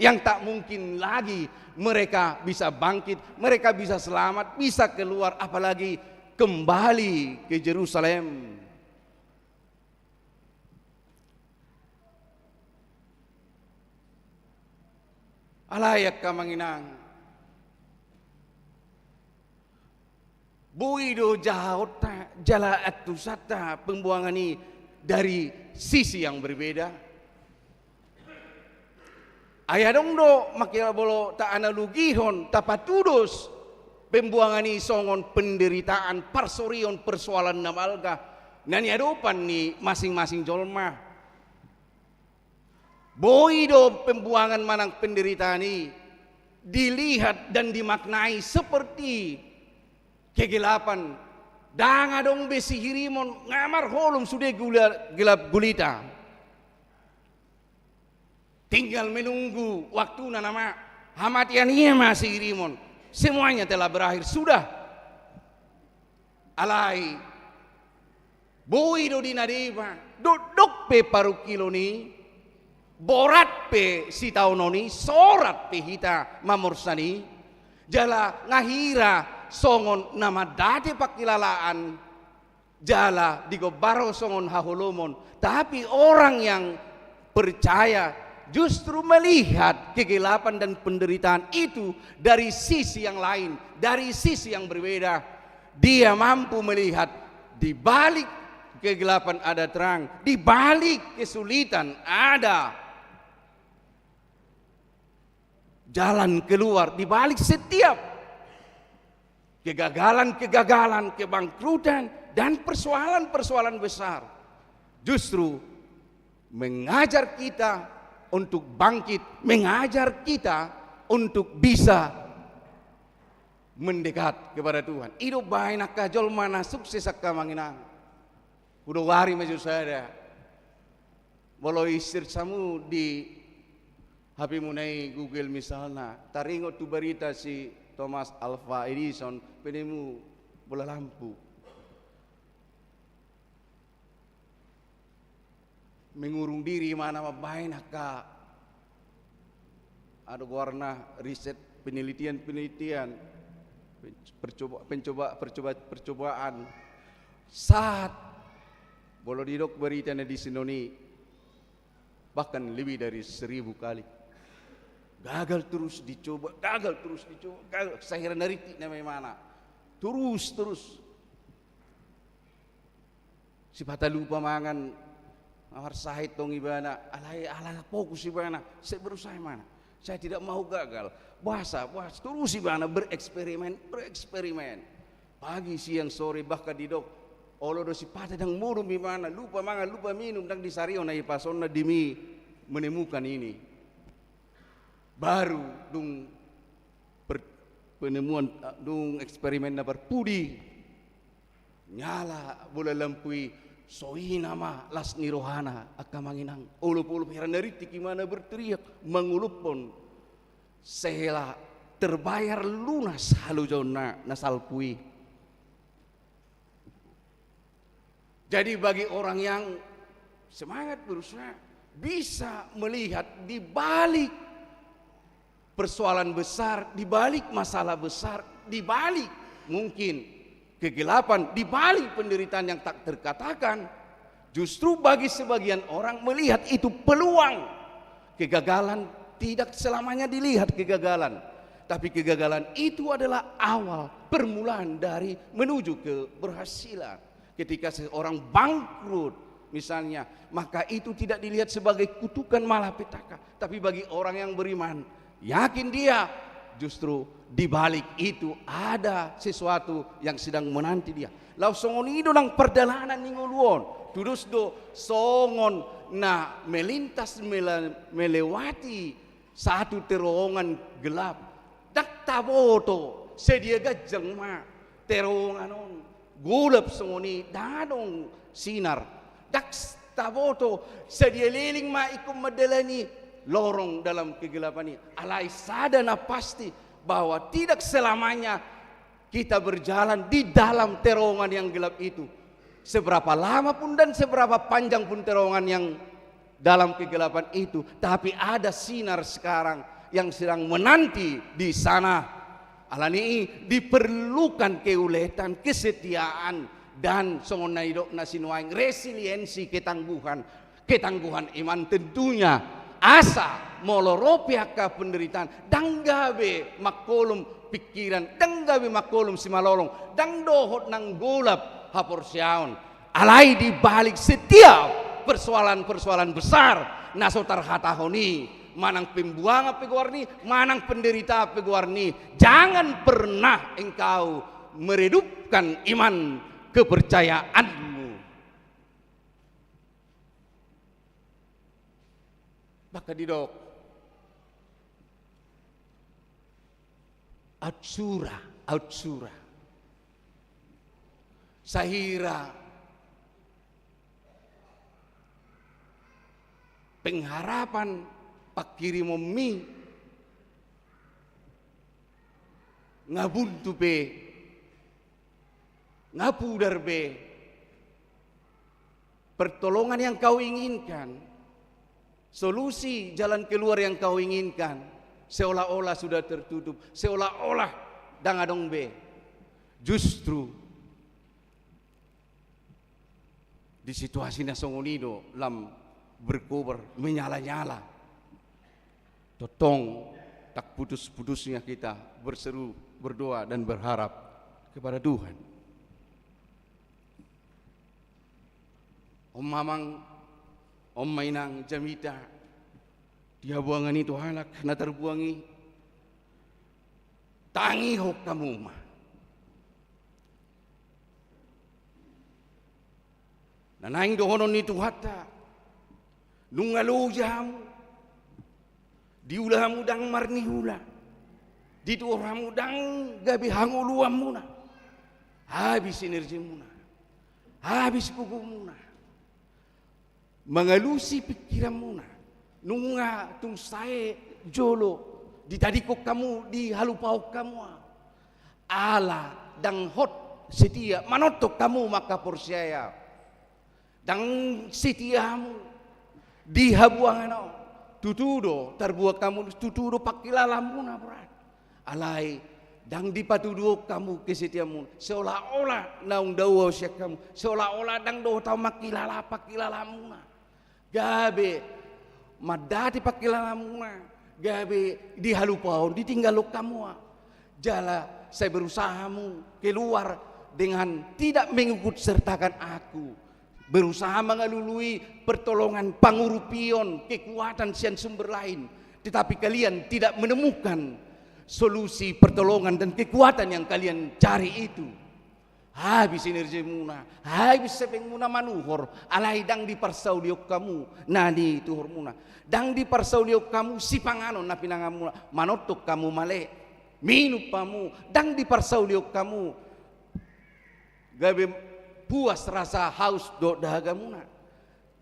yang tak mungkin lagi mereka bisa bangkit, mereka bisa selamat, bisa keluar, apalagi kembali ke Jerusalem. Alai, angka amang inang, boi do jahaonta jala antusanta pembuangan i dari sisi yang berbeda. Ai adong do, mangkilala, molo taanalogihon, tapatudos pembuangan i songon penderitaan, parsorion, persoalan na balga na niadopan ni masing-masing jolma. Boi do pembuangan manang penderitaan i dilihat dan dimaknai seperti kegelapan. Ndang adong be sihirimon, nga marholom sude gula-, gelap gulita. Tinggal menunggu waktuna nama, hamatean i ma sihirimon. Semuanya telah berakhir, sudah. Alai, boi do di na deba, dokdok pe parungkilon i, borat pe sitaonon i, sorat pe hita mamorsan i, jala nga hira songon na mandate pangkilalaan, jala digombarhon songon haholomon. Tapi orang yang percaya justru melihat kegelapan dan penderitaan itu dari sisi yang lain, dari sisi yang berbeda. Dia mampu melihat di balik kegelapan ada terang, di balik kesulitan ada jalan keluar, di balik setiap kegagalan-kegagalan, kebangkrutan, dan persoalan-persoalan besar. Justru mengajar kita untuk bangkit, mengajar kita untuk bisa mendekat kepada Tuhan. I do umbahen angka jolma na sukses, angka amang inang. Hudok ari ma jo sada. Molo i search hamu di H P muna i, Google misalna, taringot tu barita si Thomas Alva Edison, penemu bola lampu. Mengurung diri ma na mambahen angka, aha do goarna, riset, penelitian-penelitian, percoba, pencoba, percoba, percobaan. Sahat, molo didok barita na di sinon i, bahkan lebih dari seribu kali. Gagal terus dicoba, gagal terus dicoba, gagal. Sai hira na rintik nama ibana. Terus, terus. Sipata lupa mangan, marsahit tong ibana, alai ala fokus ibana, sai berusaha ibana. Saya tidak mau gagal. Boasa, boasa, terus ibana bereksperimen, bereksperimen. Pagi, siang, sore, bahkan didok, olo do sipata ndang modom ibana, lupa mangan, lupa minum, ndang disarihon na ipasonna demi menemukan ini. Baru dung per-, penemuan, dung eksperimenna parpudi, nyala bola lampu i, songon i nama las ni rohana, angka amang inang. Olop-olop, hira na rintik ibana berteriak, mangolophon. Sehela terbayar lunas halojaonna na salpu i. Jadi bagi orang yang semangat berusaha, bisa melihat di balik persoalan besar, di balik masalah besar, di balik mungkin kegelapan, di balik penderitaan yang tak terkatakan, justru bagi sebagian orang melihat itu peluang. Kegagalan tidak selamanya dilihat kegagalan, tapi kegagalan itu adalah awal permulaan dari menuju keberhasilan. Ketika seorang bangkrut, misalnya, maka itu tidak dilihat sebagai kutukan malapetaka. Tapi bagi orang yang beriman, yakin dia, justru di balik itu ada sesuatu yang sedang menanti dia. Laos songon i do nang pardalanan ni ngolu on. Tudos do songon na melintas mele-, melewati satu terowongan gelap. Ndang taboto sadia ganjang ma terowongan on. Golap songon i, ndang adong sinar. Ndang taboto sadia leleng ma ingkon mandalani lorong dalam kegelapan i. Alai sada na pasti, bahwa tidak selamanya kita berjalan di dalam terowongan yang gelap itu. Seberapa lama pun dan seberapa panjang pun terowongan yang dalam kegelapan itu, tapi ada sinar sekarang yang sedang menanti di sana. Alani i diperlukan keuletan, kesetiaan, dan songon na nidok na sinuaeng, resiliensi, ketangguhan, ketangguhan iman tentunya. Asa molo ro pe angka penderitaan, ndang gabe mangkolom pikiran, ndang gabe mangkolom simalolong, ndang dohot nang golap haporseaon. Alai di balik setiap persoalan-persoalan besar na so tarhatahon i, manang pembuangan pe goarna i, manang penderitaan pe goarna i, jangan pernah engkau meredupkan iman kepercayaanmu. Maka didok, aut sura, aut sura. Sahira pengharapan panghirimonmi nga buntu be, nga pudar be, pertolongan yang kau inginkan, solusi jalan keluar yang kau inginkan, seolah-olah sudah tertutup, seolah-olah ndang adong be. Justru di situasi na songon i do lam berkobar, menyala-nyala. Tongtong tak putus-putusnya kita berseru, berdoa, dan berharap kepada Tuhan. On ma amang, on ma inang jamita, di habuangan ni tu halak na tarbuang i, tangihon hamu ma. Na naeng dohonon ni Tuhanta, nunga loja hamu, diula hamu ndang marniula, dituhor hamu ndang gabe hangoluanmuna, habis energimuna, habis gogomuna, mangalusi pingkiranmuna, nunga tung sae jolo ditadingkon hamu, dihalupaon hamu. Ala ndang hot setia manongtong hamu mangkaporseai au. Ndang setia hamu di habuangan on. Tutu do tarbuang hamu, tutu do pangkilalaanmuna borat. Alai ndang dipatuduhon hamu kesetiaanmuna, seolah-olah naung dao au sian hamu, seolah-olah ndang dohot au mangkilala pangkilalaanmuna. Gabe mandati pangkilalaanmuna, gabe dihalupaon, ditinggalhon hamu au. Jala sai berusaha hamu keluar dengan tidak mengikut sertakan aku. Berusaha mangalului pertolongan, pangurupion, kekuatan sian sumber lain. Tetapi kalian tidak menemukan solusi, pertolongan, dan kekuatan yang kalian cari itu. Habis energimuna, habis hepengmuna manuhor, alai ndang diparsaulihon hamu na nituhormuna. Ndang diparsaulihon hamu sipanganon na pinanganmuna, manongtong hamu male, minum hamu, ndang diparsaulihon hamu gabe puas rasa haus dohot dahagamuna.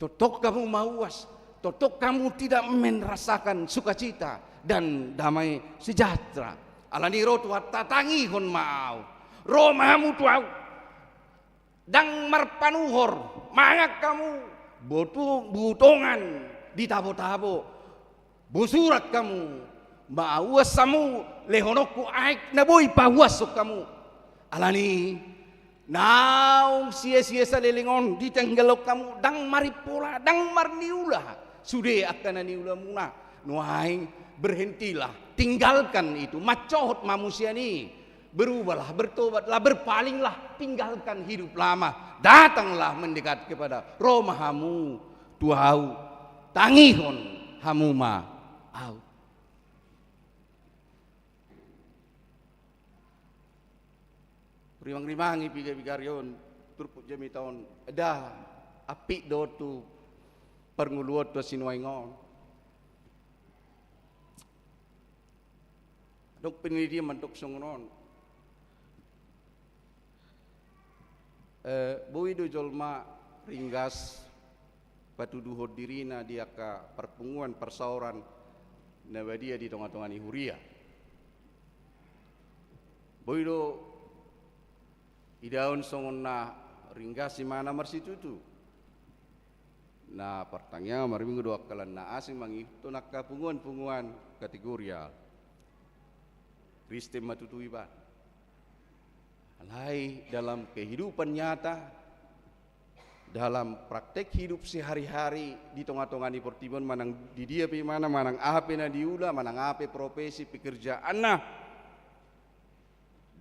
Tongtong hamu mauas, tongtong hamu tidak merasakan sukacita dan damai sejahtera. Alani ro Tuhanta, tangihon ma au. Ro ma hamu tu au. Ndang marpanuhor, mangan hamu botu-, butongan di tabo-tabo. Bosuran hamu, Mauas hamu, lehononku aek na boi pauashon hamu. Alani naung sia-sia saleleng on ditinggalhon hamu, ndang marimpola, ndang marniula sude angka na niulamuna. Nuaeng berhentilah, tinggalkan itu, mansohot ma hamu sian i. Berubahlah, bertobatlah, berpalinglah, tinggalkan hidup lama. Datanglah mendekat kepada, ro ma hamu tu ahu, tangihon hamu ma ahu. Rimang-rimangi piga-piga ari on, turpuk jamita on, da, ampit do tu parngoluon tu asi nuaeng on. Adong penelitian mandok songon on. Eh, boi do jolma ringgas patuduhon dirina di angka parpunguan parsaoran na badia di tonga-tonga ni huria. Boi do idaon songon na ringgas imana marsitutu. Na partangiangan marminggu do angka lan na asing mangihuthon angka punguan-punguan kategorial. Kristen ma tutu iba. Alai dalam kehidupan nyata, dalam praktek hidup sehari-hari di tonga-tonga ni portibi on, manang di dia pe imana, manang aha pe na niula, manang aha pe profesi pekerjaanna,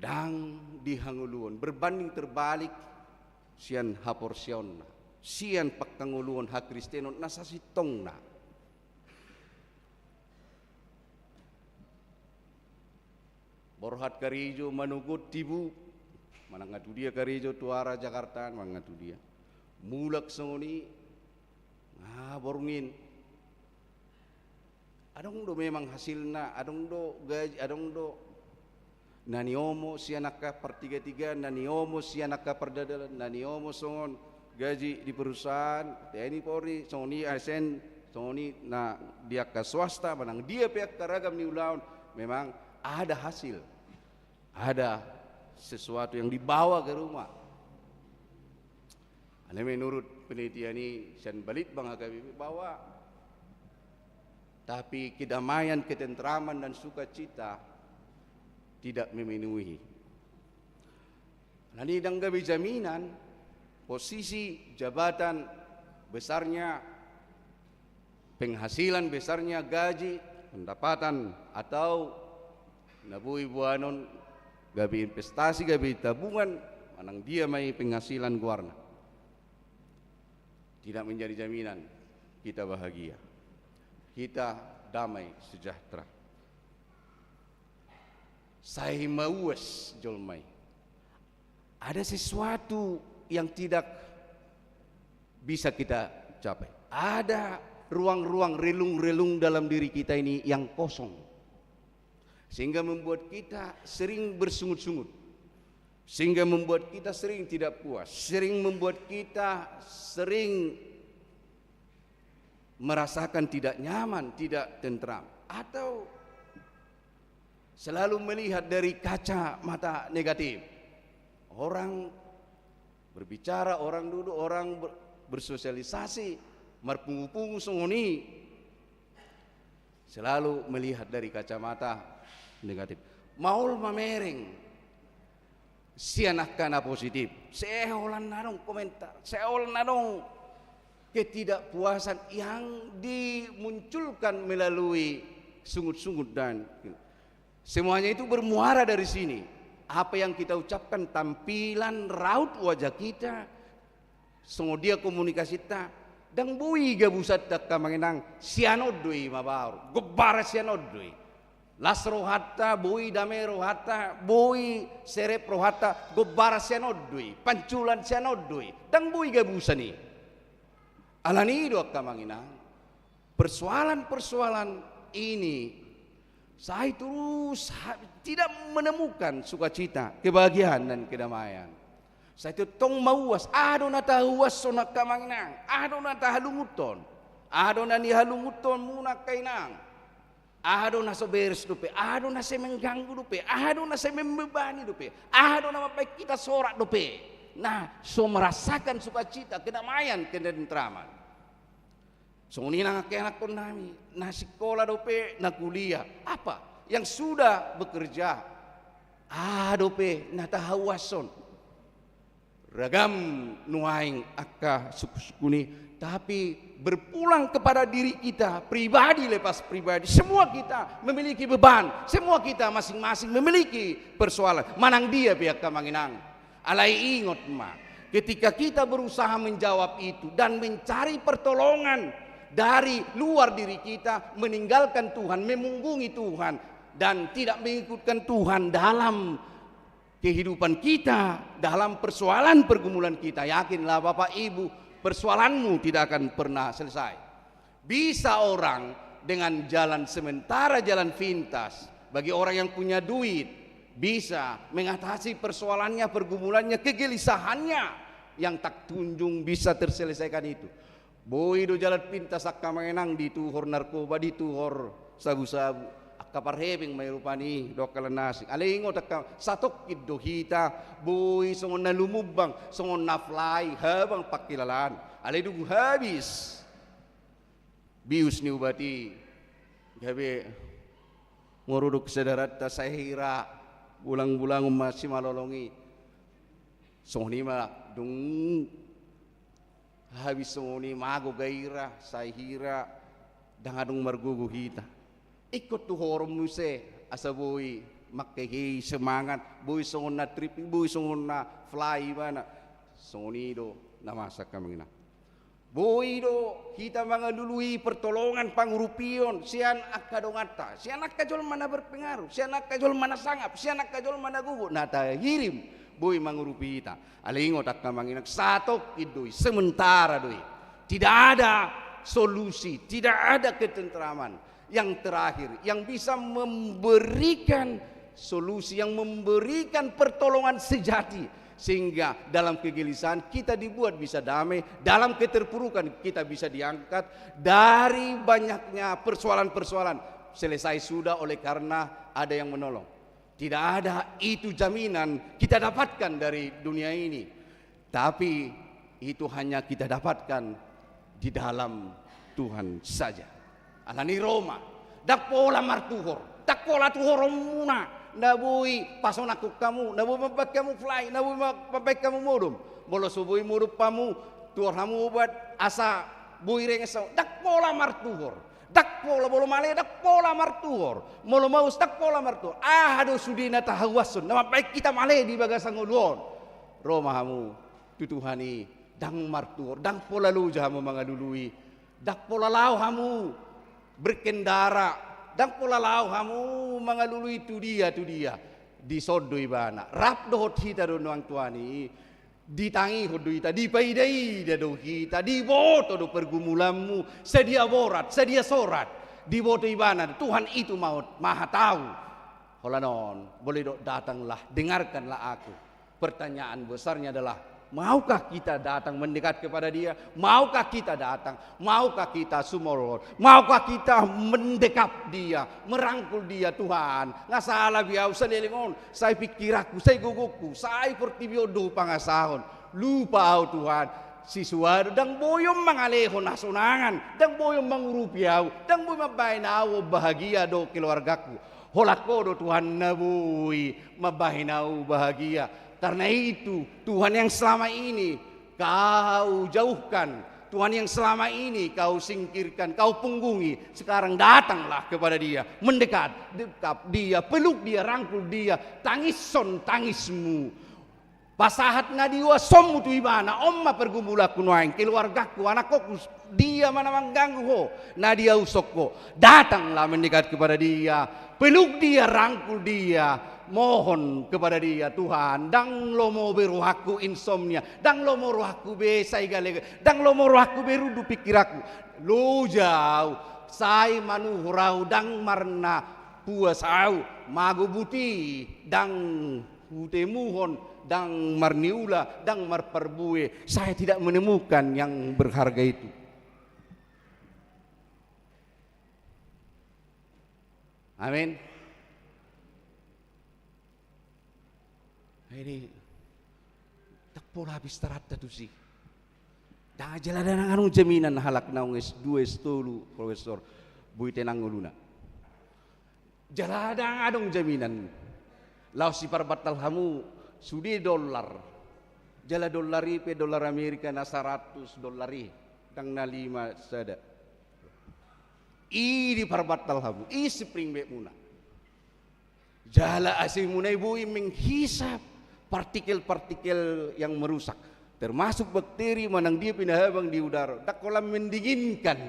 ndang dihangoluhon, berbanding terbalik sian haporseaonna, sian panghangoluhon hakristenon na sasintongna. Borhat karejo manogot tibu, manang nga tu dia karejo tu arah Jakarta, manang nga tu dia. Mulak songon i, nga borngin. Adong do memang hasilna, adong do gaji, adong do na niomo sian angka partiga-tiga, na niomo sian angka pardalanan, na niomo songon gaji di perusahaan, T N I Polri, songon i A S N, songon i na di angka swasta, manang dia pe angka ragam ni ulaon, memang ada hasil, ada sesuatu yang dibawa ke rumah. Alai menurut penelitian i sian Balitbang H K B P bahwa, tapi kedamaian, ketentraman, dan sukacita tidak memenuhi. Alani i ndang gabe jaminan posisi, jabatan, besarnya penghasilan, besarnya gaji, pendapatan, atau na boi boanon gabe investasi, gabe tabungan, manang dia ma i penghasilan goarna, tidak menjadi jaminan kita bahagia, kita damai sejahtera. Sai mauas jolma i. Ada sesuatu yang tidak bisa kita capai. Ada ruang-ruang, relung-relung dalam diri kita ini yang kosong. Sehingga membuat kita sering bersungut-sungut. Sehingga membuat kita sering tidak puas. Sering membuat kita sering merasakan tidak nyaman, tidak tentram. Atau selalu melihat dari kacamata negatif. Orang berbicara, orang duduk, orang ber-, bersosialisasi, marpungu-pungu songon i. Selalu melihat dari kacamata negatif. Maol mamereng sian angka na positif. Sai holan adong komentar, sai holan adong ketidakpuasan yang dimunculkan melalui sungut-sungut dan semuanya itu bermuara dari sini. Apa yang kita ucapkan, tampilan raut wajah kita, songon dia komunikasinta, ndang boi gabusanta, angka amang inang, sian on do i mabaor, gombara sian on do i. Las rohanta, boi dame rohanta, boi serep rohanta, gombara sian on do i, panculan sian on do i, ndang boi gabusan i. Alani i do, angka amang inang, persoalan-persoalan ini sai terus ha-, tidak menemukan sukacita, kebahagiaan, dan kedamaian. Sai tongtong mauas, aha do na tahauashon, angka amang inang, aha do na tahalungunhon, aha do na nihalungunhonmuna, angka inang. Aha do na so beres dope, aha do na sai mengganggu dope, aha do na sai membebani dope, aha do na mambahen hita sorak dope, na so merasakan sukacita, kedamaian, ketentraman. Songon i nang angka ianakkon nami, na sikola dope, na kuliah, apa, yang sudah bekerja, aha dope na tahauashon. Ragam nuaeng angka sungkunsungkun i, tapi berpulang kepada diri kita pribadi lepas pribadi. Semua kita memiliki beban, semua kita masing-masing memiliki persoalan. Manang dia pe, angka amang inang. Alai ingot ma, ketika kita berusaha menjawab itu dan mencari pertolongan dari luar diri kita, meninggalkan Tuhan, memunggungi Tuhan, dan tidak mengikutkan Tuhan dalam kehidupan kita, dalam persoalan pergumulan kita, yakinlah Bapak Ibu, persoalanmu tidak akan pernah selesai. Bisa orang dengan jalan sementara, jalan pintas, bagi orang yang punya duit, bisa mengatasi persoalannya, pergumulannya, kegelisahannya yang tak kunjung bisa terselesaikan itu. Boi do jalan pintas angka amang inang, dituhor narkoba, dituhor sabu-sabu. Angka parhepeng ma i rupani, do angka na asing. Alai ingot angka, satongkin do hita, boi songon na lumumbang, songon na fly, habang pangkilalaan. Alai dung habis bius ni ubat i, gabe manguruduk sadaranta, sai hira bulang-bulangon ma simalolong i. Songon i ma dung habis songon i, mago gairah, sai hira ndang adong margogo hita. Ingkon tuhoron muse asa boi mangkehei semangat, boi songon na trip, boi songon na fly ibana. Songon i do na masa, angka amang inang. Boi do hita mangalului pertolongan, pangurupion sian angka donganta, sian angka jolma na berpengaruh, sian angka jolma na sangap, sian angka jolma na gogo, na tahirim boi mangurupi hita. Alai ingot, angka amang inang, satongkin do i, sementara do i. Tidak ada solusi, tidak ada ketentraman yang terakhir, yang bisa memberikan solusi, yang memberikan pertolongan sejati, sehingga dalam kegelisahan kita dibuat bisa damai, dalam keterpurukan kita bisa diangkat dari banyaknya persoalan-persoalan, selesai sudah oleh karena ada yang menolong. Tidak ada itu jaminan kita dapatkan dari dunia ini. Tapi itu hanya kita dapatkan di dalam Tuhan saja. Alani i ro ma, ndang pola martuhor, ndang pola tuhoronmuna na boi pasonanghon hamu, na boi mambahen hamu fly, na boi ma-, mambahen hamu modom. Molo so boi modom hamu, tuhor hamu obat asa boi renges hamu, ndang pola martuhor. Ndang pola, molo male ndang pola martuhor, molo maus ndang pola martuhor. Aha do sude na tahauashon na mambahen hita male di bagasan ngolu on? Ro ma hamu tu Tuhan i, ndang martuhor, ndang pola loja hamu mangalului, ndang pola laho hamu berkendara, ndang pola laho hamu mangalului tu dia tu dia. Dison do ibana, rap dohot hita do nuaeng Tuhan i. Ditangihon do hita, dipaidaida do hita, diboto do pergumulanmu, sadia borat, sadia sorat, diboto ibana do. Tuhan itu mau, maha tahu. Holan on, boleh do, datanglah, dengarkanlah aku. Pertanyaan besarnya adalah, maukah kita datang mendekat kepada Dia? Maukah kita datang? Maukah kita sumolhot? Maukah kita mendekap Dia, merangkul Dia? Tuhan, nga sala be ahu saleleng on, sai pingkiranku, sai gogongku, sai portibi on do hupangasahon. Lupa ahu Tuhan, sisua do, ndang boi on mangalehon hasonangan, ndang boi on mangurupi ahu, ndang boi mambahen ahu on bahagia dohot keluargaku. Holan Ho do Tuhan na boi mambahen ahu bahagia. Karena itu, Tuhan yang selama ini kau jauhkan, Tuhan yang selama ini kau singkirkan, kau punggungi, sekarang datanglah kepada Dia, mendekat, dekap Dia, peluk Dia, rangkul Dia, tangishon tangismu. Pasahat na diuashonmu tu Ibana, on ma pergumulanku nuaeng, keluargaku, anakkonku, dia ma na mangganggu ho, na diuashon ho. Datanglah mendekat kepada Dia, peluk Dia, rangkul Dia, mohon kepada Dia, Tuhan, ndang lomo be rohangku insomnia, ndang lomo rohangku be sai gale, ndang lomo rohangku be rundu pingkiranku. Loja ahu, sai manuhor ahu, ndang marna puas ahu, mago buti, ndang hutemuhon, ndang marniula, ndang marparbue, saya tidak menemukan yang berharga itu. Amin. Ini, ndang pola habis taranta tusi. Ndang, jala ndang adong jaminan halak naung S dua, S tolu, profesor, boi tenang ngoluna. Jala ndang adong jaminan. Laos diparbantal hamu sude dolar. Jala dolar i pe dolar Amerika na saratus dolar i, ndang na lima sada. I diparbantal hamu, i spring bed muna. Jala asemuna i boi menghisap partikel-partikel yang merusak, termasuk bakteri manang dia pinahabang di udara, ndang holan mendinginkan.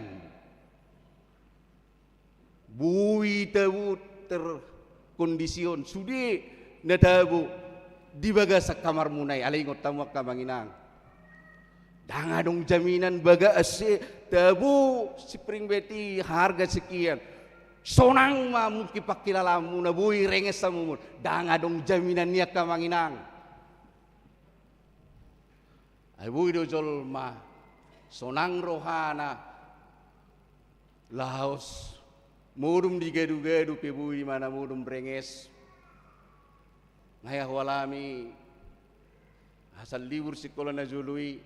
Boi tabo terkondisi on, sude na tabo di bagasan kamarmuna i, alai ingot hamu angka amang inang. Ndang adong jaminan bagas se tabo spring bed i harga sekian. Sonang ma mungkin pangkilalaanmuna boi renges hamu. Ndang adong jaminan i angka amang inang. Ai boi do jolma sonang rohana laos modom di gadu-gadu pe boi ma na modom renges. Nga ia hualami, asal libur sikola na jolo i,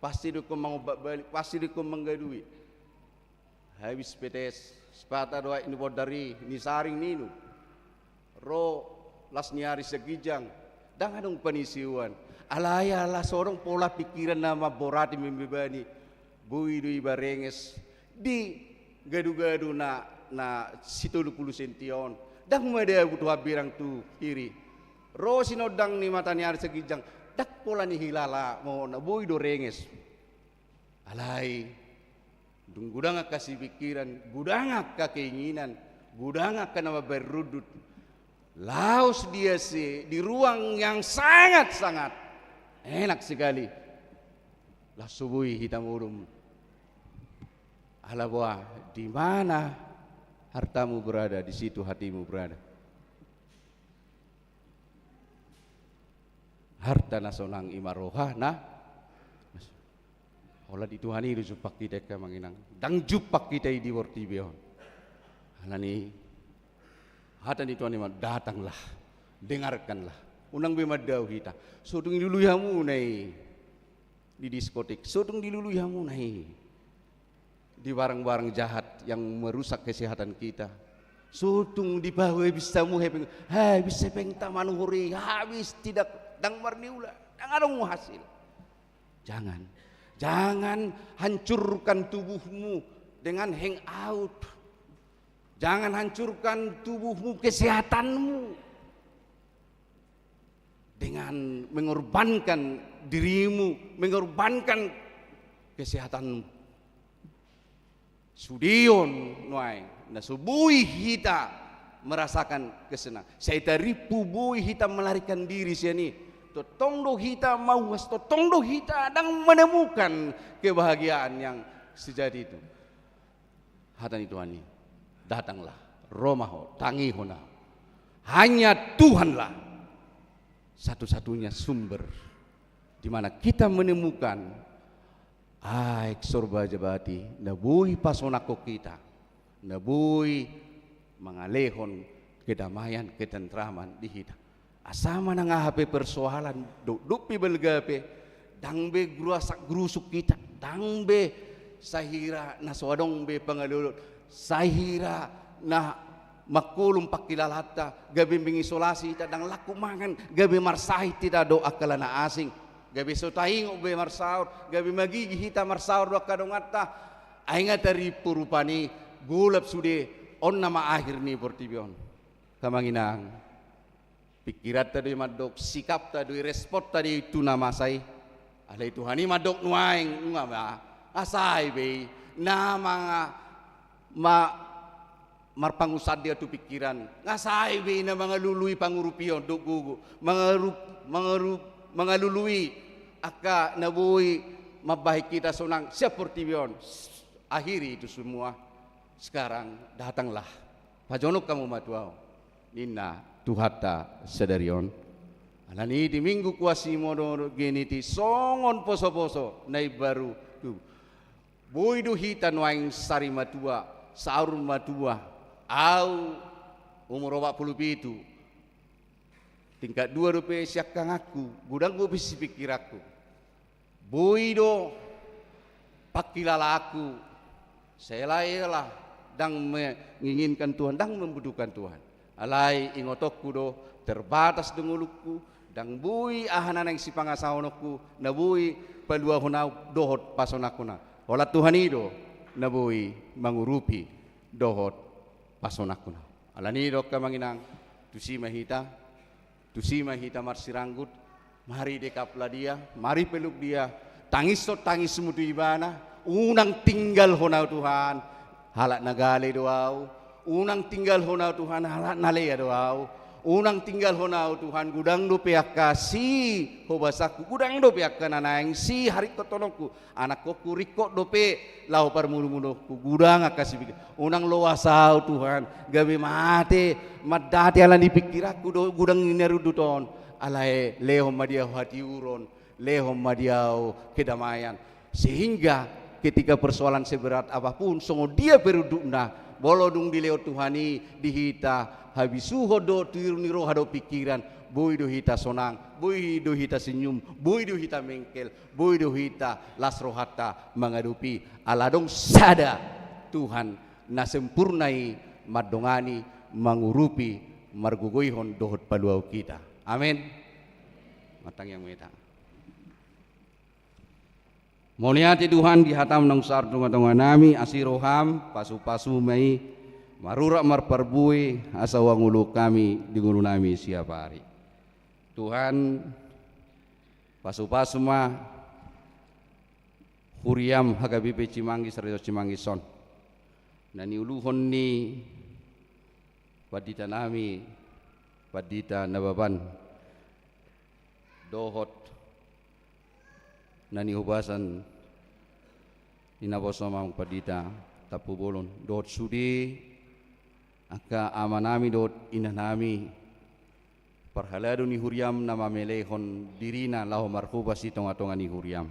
pasti do ingkon mangombat balik, pasti do ingkon manggadui. Habis P T S, Sipata do aek ni bondar i, nisaring ninna. Ro las ni ari sian ginjang, ndang adong panisuan. Alai ala so adong pola pingkiran na mamborati membebani, boi do iba renges di gadu-gadu na, na sitolu pulu senti on. Ndang madabu tu hambirang tu kiri. Ro sinondang ni mata ni ari sian ginjang, ndang pola nihilala, molo na boi do renges. Alai dung godang angka sipingkiran, godang angka keinginan, godang angka na mambahen rundut, laos di A C, di ruang yang sangat-sangat enak sekali, laos so boi hita modom. Ala boha, di mana hartamu berada, di situ hatimu berada. Harta na sonang i ma roha na. Holan di Tuhan i do jumpang hita angka amang inang. Ndang jumpang hita i di portibi on. Alani hata ni Tuhan i ma, datanglah, dengarkanlah. Unang be mandao hita. So tung dilului hamuna i di diskotik, so tung dilului hamuna i di barang-barang jahat yang merusak kesehatan kita. So tung dipahabis hamu hepeng, habis hepengta manuhor i, habis, tidak, ndang marniula, ndang adong hasil. Jangan, jangan hancurkan tubuhmu dengan hangout. Jangan hancurkan tubuhmu, kesehatanmu, dengan mengorbankan dirimu, mengorbankan kesehatanmu. Sude on nuaeng na so boi hita merasakan kesenangan. Sai tarimpu boi hita melarikan diri sian i. Tongtong do hita mauas, tongtong do hita ndang menemukan kebahagiaan yang sejati itu. Hata ni Tuhan i, datanglah, ro ma ho, tangihon ahu. Hanya Tuhanlah satu-satunya sumber di mana kita menemukan aek sorba jabati na boi pasonangkon hita, na boi mangalehon kedamaian, ketentraman di hita. Asa manang aha pe persoalan, dokdok pe balga pe, ndang be grusak-grusuk hita, ndang be sahira na so adong be pangalolon, sahira na mangkolom pangkilalaanta, gabe mengisolasi hita, ndang laku mangan, gabe marsahit hita dohot angka na asing, gabe so taingot be marsaor, gabe magigi hita marsaor dohot angka donganta. Ai nga tarimpu rupani, golap sude, on nama akhir ni portibi on. Angka amang inang, pingkiranta do i mandok, sikapta do i, responta do i tu na masa i. Alai Tuhan i mandok nuaeng, nunga ma, nga sae be i na manga, ma, marpangusande tu pingkiran, nga sae be i na mangalului pangurupion dohot gogo, mangarup, mangarup, mangalului angka na boi mambahen hita sonang sian portibi on. Akhiri itu semua. Sekarang datanglah, pajonok hamu ma tu ahu, ninna Tuhanta sadari on. Alani i di Minggu Kuasimodogeniti songon poso-poso na imbaru tu, boi do hita nuaeng sari matua, saur matua. Ahu umur opat pulu pitu, tingkat dua dope siangkanganku, godang dope sipingkiranku. Boi do pangkilalaanku, selai lah, ndang menginginkan Tuhan, ndang membutuhkan Tuhan. Alai ingotonku do, terbatas do ngolungku, ndang boi aha na naeng sipangasahononku, na boi paluahon ahu dohot pasonanku na. Holan Tuhan i do, na boi mangurupi dohot pasonanku na. Alani do angka amang inang, tusi ma hita, tusi ma hita marsiranggut, mari dekaplah dia, mari peluk dia, tangishon tangismu tu ibana, unang tinggalhon ahu Tuhan, halak na gale do ahu, unang tinggalhon ahu Tuhan, halak na lea do ahu, unang tinggalhon ahu Tuhan, godang dope angka sihobasanku, godang dope angka na naeng siharingkothononku, anakkonku ringkot dope laho parmudumudonku, godang angka sipikir. Unang loas ahu Tuhan, gabe mate, mandate ala ni pingkiranku do godang ni na rundut on. Alai lehon ma di ahu hatiuron, lehon ma di ahu kedamaian. Sehingga ketika persoalan seberat apapun, songon dia pe rundutna, molo dung dilehon Tuhan i di hita, habisuhon do tiur ni roha do pingkiran, boi do hita sonang, boi do hita senyum, boi do hita mengkel, boi do hita las rohanta mangadopi, ala adong sada Tuhan na sempurna i mandongani, mangurupi, margogoihon dohot paluahon hita. Amen. Martangiang ma hita. Mauliate Tuhan di hataM naung sahat tu tongatonganami, asi rohaM, pasupasu ma i marurat marparbue, asa huangoluhon hami di ngolunami siapari. Tuhan, pasupasu ma huriaM H K B P Cimanggis, Region Cimanggis on, na niuluhon ni panditanami, Pandita Nababan, dohot na nihobasan ni naposoM Amang Pandita Tampubolon, dohot sude angka amanami dohot inanami, parhalado ni huriaM na mamelehon dirina laho marhobas di tongatonga ni huriaM.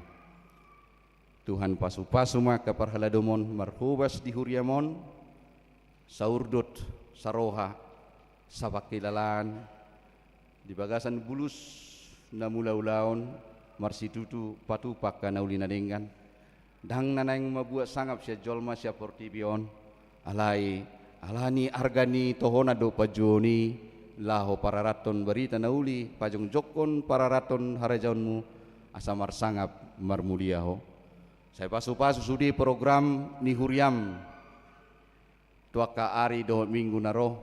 Tuhan, pasupasu ma angka parhaladoM on marhobas di huriaM on, saurdot, saroha, sapangkilalaan, di bagasan bulus na mula ulaon, marsitutu patupa angka na uli na denggan. Ndang na naeng mambuat sangap sian jolma sian portibi on, alai ala ni arga ni tohonan dohot panjouon i, laho pararathon barita na uli, pajongjongkon pararathon harajaonMu, asa marsangap marmulia Ho. Sai pasupasu sude program ni huriaM tu angka ari dohot minggu na ro,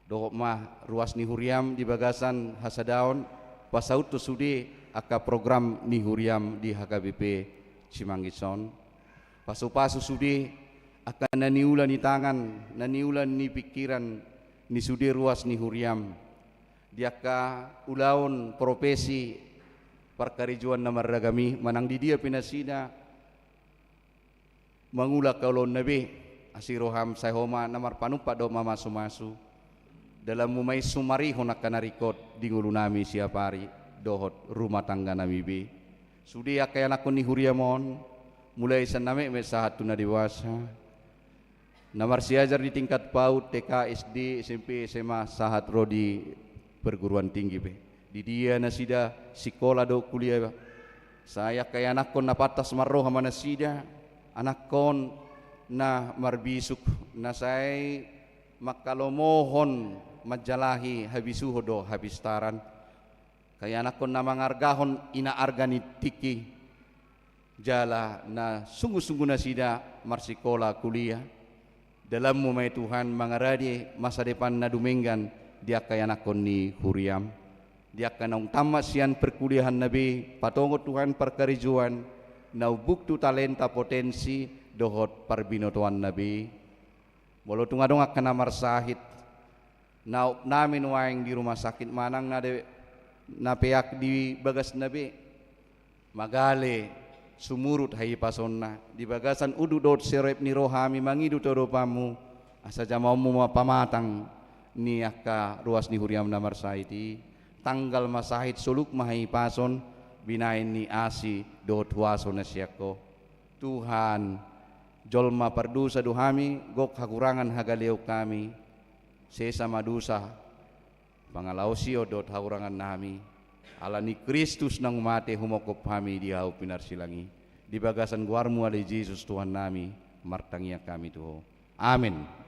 dohot ma ruas ni huriaM di bagasan hasadaon, pasauthon sude angka program ni huriaM di H K B P Cimanggis on. Pasupasu sude angka na niula ni tangan, na niula ni pingkiran ni sude ruas ni huriaM, di angka ulaon profesi parkarejoan na marragam i, manang di dia pe nasida mangula angka ulaonna be. Asi rohaM, sai Ho ma na marpanumpak dohot mamasumasu. DalanMu ma i sumarihon angka na ringkot di ngolunami siapari dohot rumah tangganami be. Sude angka ianakhon ni huriaM on, mulai sian na metmet sahat tu na dewasa, na marsiajar di tingkat PAUD, T K, S D, S M P, S M A, sahat ro di perguruan tinggi pe. Di dia nasida sikola dohot kuliah, sai angka ianakhon na pantas marroha ma nasida, anakhon na marbisuk, na sai manghalomohon manjalahi habisuhon dohot hapistaran. Angka ianakhon na mangargahon ina arga ni tingki, jala na sungguh-sungguh nasida marsikola kuliah. DalanMu ma i Tuhan mangarade masa depan na dumenggan di angka ianakhon ni huriaM. Di angka naung tammat sian perkuliahanna be, patongon Tuhan parkarejoan na umbuk tu talenta, potensi dohot parbinotoanna be. Molo tung adong angka na marsahit, na opnami nuaeng di rumah sakit manang na de-, na peak di bagasna be, magale sumurut hahipasonna, di bagasan unduk dohot serep ni roha hami mangido tu adopanMu, asa jamaonMu ma pamatang ni angka ruas ni huriaM na marsahit i, tanggal ma sahit, soluk ma hahipason, binahen ni asi dohot huaso na sian Ho. Tuhan, jolma pardosa do hami, gok hakurangan hagaleon hami, sesa ma dosa, pangalaosion dohot hakurangan nami, ala ni Kristus naung mate humongkop hami di hau pinarsilang i. Di bagasan goarMu ale Jesus Tuhannami, martangiang hami tu Ho. Amen.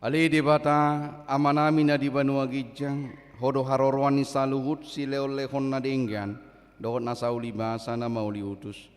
Ale Debata, Amanami na di banua ginjang, Ho do haroroan ni saluhut silehonlehon na denggan dohot na sauli basa na mauli utus.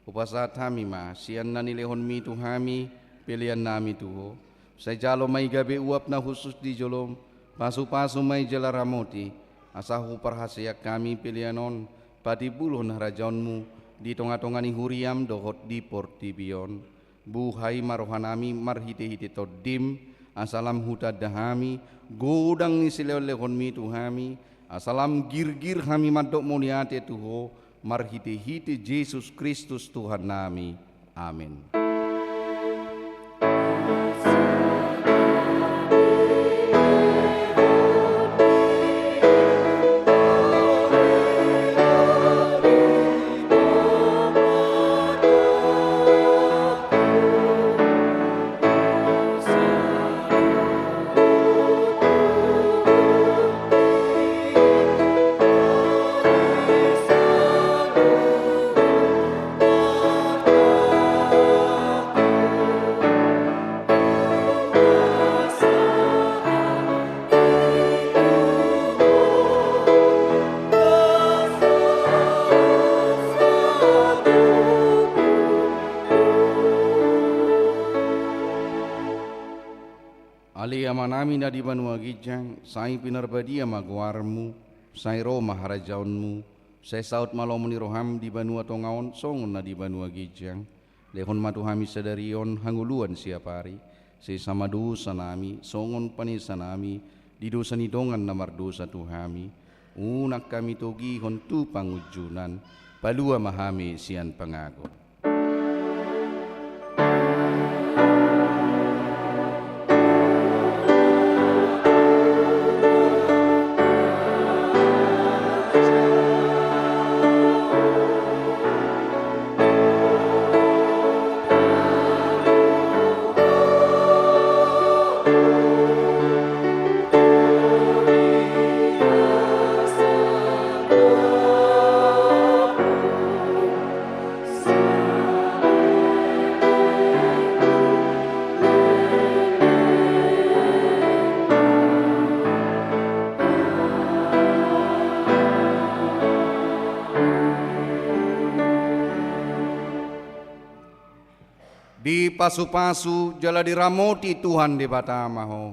Hupasahat hami ma sian na nilehonmi tu hami peleannami tu Ho. Sai jalo ma i gabe uap na hushus di jolom, pasupasu ma i jala ramoti, asa huparhaseang hami pelean on patimbulhon harajaonmu di tongatonga ni huriam dohot di portibi on. Buhai ma rohanami marhitehite Tondim, asa lam hutanda hami godang ni silehonlehonmi tu hami, asa lam girgir hami mandok mauliate tu Ho marhitehite Jesus Kristus Tuhannami. Amen. Ale Amanami na di banua ginjang, sai pinarbadia ma goarmu, sai ro ma harajaonmu, sai saut ma lomo ni roham di banua tonga on songon na di banua ginjang. Lehon ma tu hami sadari on hangoluan siapari, sesa ma dosanami songon panesanami di dosa ni dongan na mardosa tu hami. Unang hami togihon tu pangunjunan, palua ma hami sian pangago. Dipasupasu jala diramoti Tuhan Debata ma ho.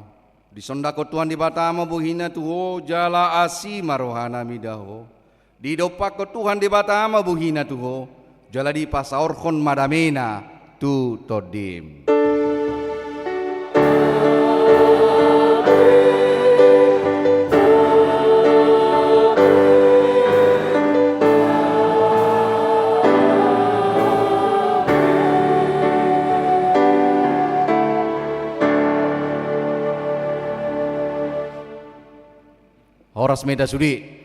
Disondangkon Tuhan Debata ma bohina tu ho, jala asi ma rohana mida ho. Didompakkon Tuhan Debata ma bohina tu ho, jala dipasaorhon ma damena tu tondim. Horas ma hita sude.